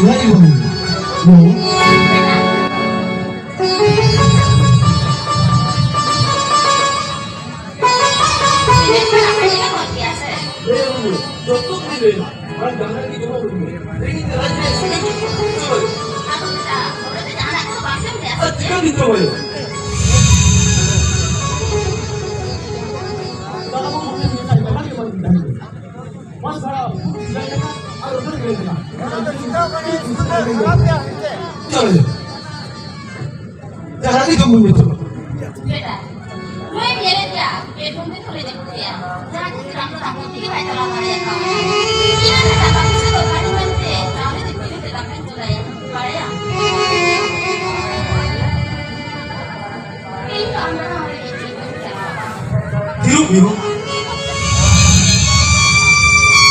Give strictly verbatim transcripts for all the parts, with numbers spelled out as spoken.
Very good. No. ᱡᱚᱛᱚ ᱠᱚ ᱞᱟᱹᱭᱟ᱾ ᱟᱨ ᱡᱟᱦᱟᱸ ᱜᱮ ᱡᱚᱢᱟ ᱵᱚᱱ ᱧᱩᱭᱟ᱾ ᱞᱮᱠᱤᱱ ᱨᱟᱡᱽ ᱨᱮ ᱥᱤᱠᱷᱟ ᱪᱮᱫ ᱠᱚ ᱪᱮᱫ ᱦᱚᱸ ᱵᱟᱹᱱᱩᱜᱼᱟ᱾ ᱟᱨ ᱪᱤᱠᱟᱹ ᱵᱤᱱ ᱡᱚᱢᱟ? ᱪᱚᱞᱚ᱾ ᱡᱟᱦᱟᱸ ᱜᱮ ᱡᱚᱢ ᱧᱩ ᱪᱟᱵᱟ᱾ ᱵᱮᱴᱟ, ᱱᱚᱣᱟ ᱧᱮᱞᱮᱫ ᱜᱮᱭᱟ, ᱯᱮ ᱯᱩᱱ ᱫᱤᱱ ᱠᱷᱚᱱ ᱞᱮ ᱡᱟᱹᱯᱩᱫ ᱮᱫᱟ᱾ ᱡᱟᱦᱟᱸ ᱛᱤᱥ ᱨᱟᱢ ᱫᱚ ᱫᱟᱜ ᱢᱟᱹᱰᱤ ᱜᱮ ᱵᱟᱭ ᱪᱟᱞᱟᱣ ᱫᱟᱲᱮᱭᱟᱜ ᱠᱟᱱᱟ᱾ ᱤᱧ ᱦᱚᱸ ᱴᱟᱠᱟ ᱯᱩᱭᱥᱟᱹ ᱫᱚᱨᱠᱟᱨ ᱤᱧ ᱢᱮᱱᱛᱮ, ᱪᱟᱣᱞᱮ ᱫᱤᱯᱤᱞ ᱠᱟᱛᱮ ᱫᱟᱠᱟᱧ ᱪᱚᱸᱫᱟᱭᱟ, ᱵᱟᱲᱟᱭᱟᱢ᱾ ᱤᱧ ᱫᱚ ᱟᱢ ᱫᱚ ᱱᱚᱣᱟ ᱨᱮ ᱪᱮᱫ ᱦᱚᱸ ᱵᱟᱹᱧ ᱪᱟᱞᱟᱣ ᱠᱟᱱᱟ᱾ ᱛᱤᱨᱩᱯ ᱢᱤᱨᱩ᱾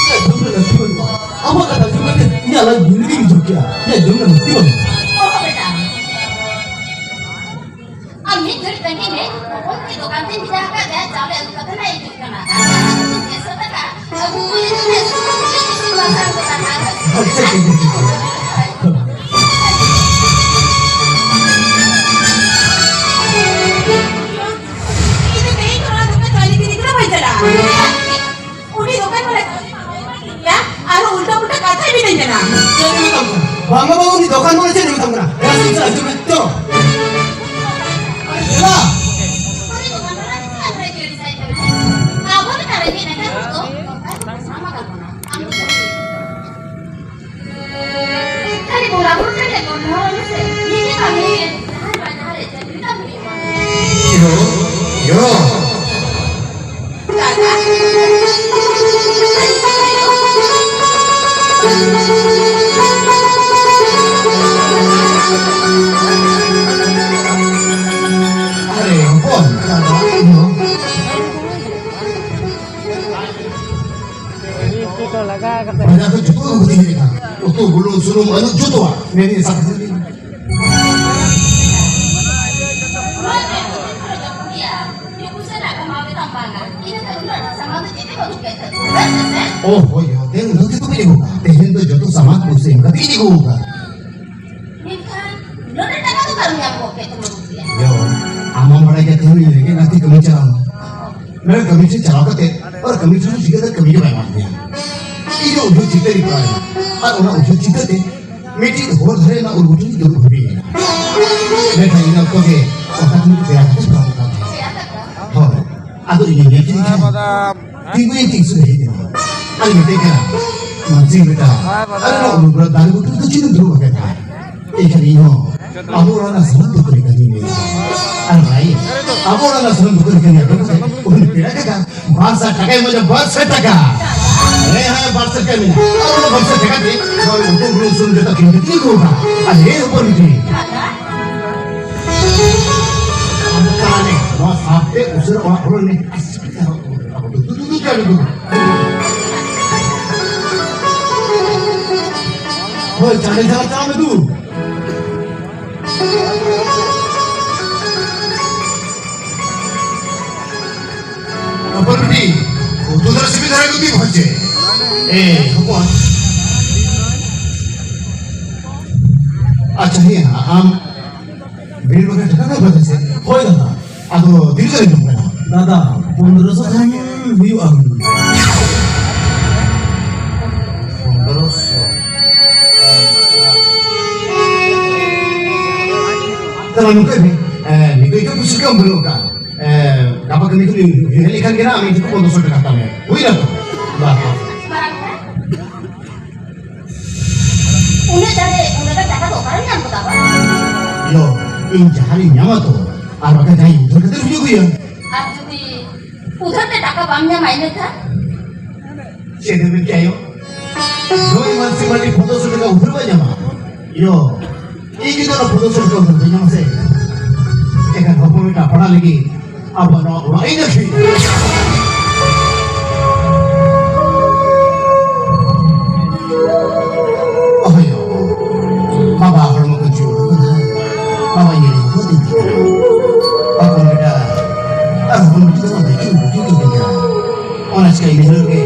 ᱤᱧᱟᱹᱜ ᱡᱚᱢ ᱨᱮ ᱞᱟᱹᱠᱛᱤ ᱵᱟᱹᱱᱩᱜᱼᱟ᱾ ᱟᱵᱚᱣᱟᱜ ᱠᱟᱛᱷᱟ ᱟᱸᱡᱚᱢ ᱠᱟᱛᱮ ᱤᱧᱟᱹᱜ ᱞᱟᱡ ᱵᱤᱱ ᱜᱮᱧ ᱵᱩᱡᱷᱟᱹᱣ ᱠᱮᱜᱼᱟ᱾ ᱤᱧᱟᱹᱜ ᱡᱚᱢ ᱨᱮ ᱞᱟᱹᱠᱛᱤ ᱵᱟᱹᱱᱩᱜᱼᱟ᱾ ᱚᱦᱚ ᱵᱮᱴᱟ᱾ ᱟᱢ ᱢᱤᱫ ᱜᱷᱟᱹᱲᱤᱡ ᱛᱟᱺᱜᱤ ᱢᱮ, ᱦᱚᱯᱚᱱ ᱠᱩᱲᱤ ᱫᱚᱠᱟᱱ ᱛᱮᱧ ᱵᱷᱮᱡᱟ ᱟᱠᱟᱫ ᱫᱮᱭᱟ, ᱪᱟᱣᱞᱮ ᱟᱹᱜᱩ ᱠᱟᱛᱮ ᱱᱟᱜ ᱦᱤᱡᱩᱜ ᱠᱟᱱᱟ᱾ ᱟᱨ ᱟᱢ ᱫᱚ ᱯᱮᱥᱚ ᱴᱟᱠᱟ ᱟᱹᱜᱩ ᱦᱩᱭ ᱟᱠᱟᱱᱟ, ᱥᱩᱫᱷᱩ ᱤᱥᱤᱱ ᱵᱟᱥᱟᱝ ᱠᱚ ᱠᱟᱛᱷᱟ ᱠᱚ᱾ ᱟᱪᱪᱷᱟ, ᱴᱷᱤᱠ ᱜᱮᱭᱟ, ᱴᱷᱤᱠ ᱜᱮᱭᱟ᱾ ᱤᱧ ᱫᱚ ᱛᱮᱦᱮᱧ ᱠᱷᱚᱱ ᱚᱱᱟ ᱫᱚᱠᱟᱱ ᱪᱟᱣᱞᱮ ᱠᱤᱨᱤᱧ ᱠᱚᱫᱚ ᱵᱟᱹᱧ ᱪᱟᱞᱟᱜᱼᱟ᱾ ᱩᱱᱤ ᱫᱚᱠᱟᱱ ᱵᱟᱞᱟ ᱪᱟᱣᱞᱮ ᱮᱢᱟᱭ ᱠᱟᱱ ᱜᱮᱭᱟ, ᱟᱨᱦᱚᱸ ᱩᱞᱴᱟ ᱯᱩᱞᱴᱟ ᱠᱟᱛᱷᱟᱭ ᱢᱮᱛᱟᱹᱧ ᱠᱟᱱᱟ᱾ ᱪᱮᱫ ᱮᱢ ᱢᱮᱛᱟᱢ ᱠᱟᱱᱟ? ᱵᱟᱝᱟ, ᱵᱟᱝᱟ, ᱩᱱᱤ ᱫᱚᱠᱟᱱ ᱵᱟᱞᱟ ᱪᱮᱫ ᱮ ᱢᱮᱛᱟᱢ ᱠᱟᱱᱟ? ᱮ, ᱟᱹᱪᱩᱨ ᱢᱮ, ᱪᱚᱞᱚ᱾ ᱮᱞᱟ᱾ ᱩᱱᱤ ᱫᱚᱠᱟᱱ ᱵᱟᱞᱟ ᱪᱮᱫ ᱟᱢ ᱨᱮ ᱠᱤᱨᱤᱧ ᱥᱟᱭ ᱠᱟᱱᱟ? ᱟᱵᱚ ᱞᱮᱠᱟ ᱨᱮᱸᱜᱮᱡ ᱱᱟᱪᱟᱨ ᱦᱚᱲ ᱫᱚ ᱫᱚᱨᱠᱟᱨ ᱫᱚ ᱥᱟᱢᱟ ᱠᱟᱱ ᱵᱚᱱᱟ᱾ ᱟᱢ ᱫᱚ ᱪᱮᱫ ᱮᱢ ᱢᱮᱛᱟᱢ ᱠᱟᱱᱟ? ᱠᱷᱟᱹᱞᱤ ᱵᱚᱸᱜᱟ ᱵᱩᱨᱩ ᱴᱷᱮᱱ ᱜᱮ ᱜᱚᱲ ᱦᱚᱲ ᱢᱮᱥᱮ᱾ ᱱᱤᱡᱮ ᱠᱟᱹᱢᱤ ᱡᱟᱦᱟᱸᱭ ᱵᱟᱭ ᱡᱟᱦᱟᱸ ᱨᱮ ᱪᱟᱹᱠᱨᱤ ᱠᱟᱹᱢᱤ ᱦᱩᱭᱩᱜᱼᱟ᱾ ᱭᱳ, ᱭᱳ᱾ ᱫᱟᱫᱟ᱾ ᱟᱨᱮ ᱦᱚᱯᱚᱱ, ᱫᱟᱫᱟ, ᱤᱧ ᱦᱚᱸ᱾ ᱵᱟᱡᱟᱨ ᱠᱷᱚᱱ ᱡᱚᱛᱚ ᱟᱹᱜᱩ ᱠᱟᱛᱮ ᱦᱮᱡ ᱟᱠᱟᱱᱟ᱾ ᱩᱛᱩ, ᱵᱩᱞᱩᱝ, ᱥᱩᱱᱩᱢ, ᱟᱹᱞᱩ, ᱡᱚᱛᱚᱣᱟᱜ᱾ ᱢᱮᱱᱮᱫ ᱥᱟᱠ ᱥᱟᱹᱵᱡᱤ᱾ ᱚ, ᱦᱳᱭ, ᱦᱳᱭ᱾ ᱩᱫᱷᱟᱹᱨ ᱛᱮ ᱛᱚ ᱵᱟᱹᱧ ᱟᱹᱜᱩ ᱟᱠᱟᱫ᱾ ᱛᱮᱦᱮᱧ ᱫᱚ ᱡᱚᱛᱚ ᱥᱟᱢᱟᱱ ᱯᱩᱭᱥᱟᱹ ᱮᱢ ᱠᱟᱛᱮ ᱤᱧ ᱟᱹᱜᱩ ᱟᱠᱟᱫ᱾ ᱢᱮᱱᱠᱷᱟᱱ ᱱᱚᱰᱮ ᱴᱟᱠᱟ ᱫᱚ ᱚᱠᱟᱨᱮᱢ ᱧᱟᱢ ᱜᱚᱫ ᱠᱮᱫ ᱛᱟᱢᱟ ᱜᱚᱢᱠᱮ? ᱭᱳ, ᱟᱢ ᱢᱟᱢ ᱵᱟᱲᱟᱭ ᱜᱮᱭᱟ, ᱛᱮᱦᱮᱧ ᱤᱧ ᱨᱮᱸᱜᱮᱡ ᱱᱟᱛᱮ ᱠᱟᱹᱢᱤ ᱪᱟᱞᱟᱣ ᱮᱱᱟ᱾ ᱢᱮᱱ ᱠᱟᱹᱢᱤ ᱴᱷᱮᱱ ᱪᱟᱞᱟᱣ ᱠᱟᱛᱮ ᱟᱨ ᱠᱟᱹᱢᱤ ᱴᱷᱮᱱ ᱪᱤᱠᱟᱹᱛᱮ ᱠᱟᱹᱢᱤ ᱜᱮ ᱵᱟᱭ ᱮᱢᱟᱫᱤᱧᱟ᱾ ᱤᱧ ᱫᱚ ᱩᱭᱦᱟᱹᱨ ᱪᱤᱱᱛᱟᱹ ᱨᱤᱧ ᱯᱟᱲᱟᱣ ᱮᱱᱟ᱾ ᱟᱨ ᱚᱱᱟ ᱩᱭᱦᱟᱹᱨ ᱪᱤᱱᱛᱟᱹ ᱛᱮ ᱢᱤᱫᱴᱤᱡ ᱦᱚᱨ ᱫᱷᱟᱨᱮ ᱨᱮᱱᱟᱜ ᱩᱞ ᱵᱩᱴᱟᱹ ᱨᱤᱧ ᱫᱩᱲᱩᱵ ᱦᱟᱹᱯᱤ ᱮᱱᱟ᱾ ᱢᱮᱱᱠᱷᱟᱱ ᱤᱱᱟᱹ ᱚᱠᱛᱚ ᱜᱮ ᱚᱱᱠᱟ ᱠᱷᱚᱱ ᱯᱮᱲᱟ ᱠᱚ ᱯᱟᱨᱚᱢᱚᱜ ᱠᱟᱱ ᱛᱟᱦᱮᱸᱫ᱾ ᱦᱳᱭ, ᱟᱫᱚ ᱤᱧ ᱧᱮᱞ ᱠᱮᱫᱮ ᱠᱷᱟᱱ ᱛᱤᱸᱜᱩᱭᱮᱱ ᱛᱤᱧ ᱥᱩᱨ ᱦᱮᱡ ᱮᱱᱟ᱾ ᱟᱨ ᱢᱮᱛᱟᱹᱧ ᱠᱟᱱᱟ, "ᱢᱟᱹᱡᱷᱤ ᱵᱮᱴᱟ, ᱟᱨ ᱱᱚᱣᱟ ᱩᱞ ᱵᱩᱴᱟᱹ ᱫᱟᱨᱮ ᱵᱩᱴᱟᱹ ᱨᱮᱫᱚ ᱪᱮᱫ ᱮᱢ ᱫᱩᱲᱩᱵ ᱟᱠᱟᱱᱟ?" ᱮᱱᱠᱷᱟᱱ ᱤᱧ ᱦᱚᱸ ᱟᱵᱚ ᱚᱲᱟᱜ ᱨᱮᱱᱟᱜ ᱥᱟᱱᱟᱢ ᱫᱩᱠ ᱞᱮᱠᱟᱧ ᱞᱟᱹᱭᱟ᱾ ᱟᱨ ᱵᱷᱟᱭ, ᱟᱵᱚ ᱚᱲᱟᱜ ᱨᱮᱱᱟᱜ ᱥᱟᱱᱟᱢ ᱫᱩᱠ ᱞᱮᱠᱟᱧ ᱟᱸᱡᱚᱢ ᱠᱟᱛᱮ ᱩᱱᱤ ᱯᱮᱲᱟ ᱠᱟᱠᱟ ᱵᱟᱨ ᱥᱟᱭ ᱴᱟᱠᱟᱭ ᱮᱢᱟᱹᱧᱟ, ᱵᱟᱨ ᱥᱟᱭ ᱴᱟᱠᱟ᱾ ᱦᱮᱸ, ᱦᱮᱸ, ᱵᱟᱨ ᱥᱟᱭ ᱴᱟᱠᱟᱭ ᱮᱢᱟᱹᱧᱟ᱾ ᱟᱨ ᱚᱱᱟ ᱵᱟᱨ ᱥᱟᱭ ᱴᱟᱠᱟ ᱛᱮ ᱱᱚᱜᱼᱚᱭ ᱩᱛᱩ ᱵᱩᱞᱩᱝ ᱥᱩᱱᱩᱢ ᱡᱚᱛᱚ ᱠᱤᱨᱤᱧ ᱠᱟᱛᱮ ᱤᱧ ᱟᱹᱜᱩ ᱟᱠᱟᱫ᱾ ᱟᱨ ᱦᱮᱸ, ᱦᱚᱯᱚᱱ ᱵᱤᱴᱤ᱾ ᱛᱟᱦᱞᱮ ᱱᱚᱣᱟ ᱥᱟᱵ ᱛᱮ ᱩᱥᱟᱹᱨᱟ ᱚᱲᱟᱜ ᱵᱚᱞᱚ ᱞᱮ᱾ ᱟᱵᱚ ᱫᱚ ᱫᱩ, ᱫᱩ, ᱫᱩ, ᱪᱟᱞ ᱫᱩ᱾ ᱦᱳᱭ, ᱪᱟᱞᱮ ᱪᱟᱞᱟᱣ ᱪᱟᱞᱟᱣ ᱢᱮ ᱫᱩ᱾ ᱦᱚᱯᱚᱱ ᱵᱤᱴᱤ, ᱩᱛᱩ ᱫᱚ ᱥᱤᱵᱤᱞ ᱫᱷᱟᱨᱟ ᱜᱮ ᱩᱛᱩᱭ ᱵᱷᱟᱡᱮ᱾ ᱮ, ᱦᱚᱯᱚᱱ᱾ ᱟᱪᱪᱷᱟ, ᱦᱮᱸ, ᱟᱢ ᱵᱤᱨ ᱵᱟᱜᱟᱱ ᱴᱷᱟᱠᱟ ᱠᱷᱚᱱ ᱵᱷᱟᱡᱮ ᱥᱮ? ᱦᱳᱭ ᱫᱟᱫᱟ᱾ ᱟᱫᱚ ᱛᱤᱱᱟᱹᱜ ᱜᱟᱱ ᱡᱚᱢ ᱠᱟᱱᱟ? ᱫᱟᱫᱟ, ᱯᱚᱱᱫᱽᱨᱚᱥᱚ ᱠᱷᱟᱱ ᱦᱩᱭᱩᱜᱼᱟ᱾ ᱯᱚᱱᱫᱽᱨᱚᱥᱚ᱾ ᱛᱟᱦᱞᱮ ᱱᱚᱝᱠᱟᱭ ᱢᱮ, ᱮ, ᱱᱤᱛᱚᱜ ᱫᱚ ᱯᱩᱭᱥᱟᱹ ᱠᱟᱢ ᱵᱟᱹᱱᱩᱜ ᱟᱠᱟᱫ᱾ ᱮ, ᱜᱟᱯᱟ ᱠᱟᱹᱢᱤ ᱠᱷᱚᱱ ᱦᱮᱡ ᱞᱮᱠᱷᱟᱱ ᱜᱮ ᱱᱟᱜ ᱟᱢ ᱤᱧ ᱴᱷᱮᱱ ᱯᱚᱱᱫᱽᱨᱚᱥᱚ ᱴᱟᱠᱟ ᱦᱟᱛᱟᱣ ᱢᱮ᱾ ᱦᱩᱭ ᱱᱟ ᱛᱚ? ᱵᱟᱥ, ᱵᱟᱥ᱾ ᱩᱱᱟᱹᱜ ᱰᱷᱮᱨ, ᱩᱱᱟᱹᱜ ᱰᱷᱮᱨ ᱴᱟᱠᱟ ᱫᱚ ᱚᱠᱟᱨᱮᱢ ᱧᱟᱢ ᱠᱮᱫᱟ ᱵᱟ? ᱭᱳ, ᱤᱧ ᱡᱟᱦᱟᱸ ᱨᱤᱧ ᱧᱟᱢᱟ ᱛᱚ, ᱟᱨ ᱵᱟᱠᱷᱟᱱ ᱡᱟᱦᱟᱸᱭ ᱩᱫᱷᱟᱹᱨ ᱠᱟᱛᱮ ᱦᱩᱭᱩᱜ ᱜᱮᱭᱟ᱾ ᱟᱨ ᱡᱩᱫᱤ ᱩᱫᱷᱟᱹᱨ ᱛᱮ ᱴᱟᱠᱟ ᱵᱟᱢ ᱧᱟᱢᱟ ᱤᱱᱟᱹ ᱠᱷᱟᱱ? ᱪᱮᱫ ᱮᱢ ᱢᱮᱱ ᱠᱮᱭᱟ ᱭᱳ? ᱱᱩᱭ ᱢᱟᱱᱥᱤ ᱢᱟᱹᱱᱰᱤ ᱯᱚᱱᱫᱽᱨᱚᱥᱚ ᱴᱟᱠᱟ ᱩᱫᱷᱟᱹᱨ ᱵᱟᱭ ᱧᱟᱢᱟ᱾ ᱭᱳ, ᱤᱧ ᱡᱩᱫᱤ ᱚᱱᱟ ᱯᱚᱱᱫᱽᱨᱚᱥᱚ ᱴᱟᱠᱟ ᱩᱫᱷᱟᱹᱨ ᱵᱟᱹᱧ ᱧᱟᱢᱟ ᱥᱮ, ᱮᱱᱠᱷᱟᱱ ᱦᱚᱯᱚᱱ ᱢᱤᱫᱴᱟᱝ ᱯᱟᱲᱦᱟᱜ ᱞᱟᱹᱜᱤᱫ ᱟᱵᱚ ᱱᱚᱣᱟ ᱚᱲᱟᱜ ᱤᱧ ᱟᱹᱠᱷᱨᱤᱧ᱾ ᱚᱦᱚᱭᱚ, ᱵᱟᱵᱟ ᱦᱚᱲᱢᱚ ᱠᱚ ᱡᱩᱣᱟᱹ ᱠᱟᱱᱟ᱾ ᱵᱟᱵᱟ ᱧᱮᱞ ᱦᱚᱸ ᱵᱟᱹᱧ ᱴᱷᱤᱠᱟ᱾ ᱦᱚᱯᱚᱱ ᱵᱮᱴᱟ ᱟᱨ ᱦᱚᱯᱚᱱ ᱵᱤᱴᱤ ᱫᱚ ᱵᱟᱝ ᱵᱟᱹᱠᱤᱱ ᱵᱩᱡᱷᱟᱹᱣ ᱠᱟᱹᱫᱤᱧᱟ᱾ ᱚᱱᱟ ᱪᱤᱠᱟᱹ ᱤᱱᱟᱹ ᱦᱤᱞᱳᱜ ᱜᱮ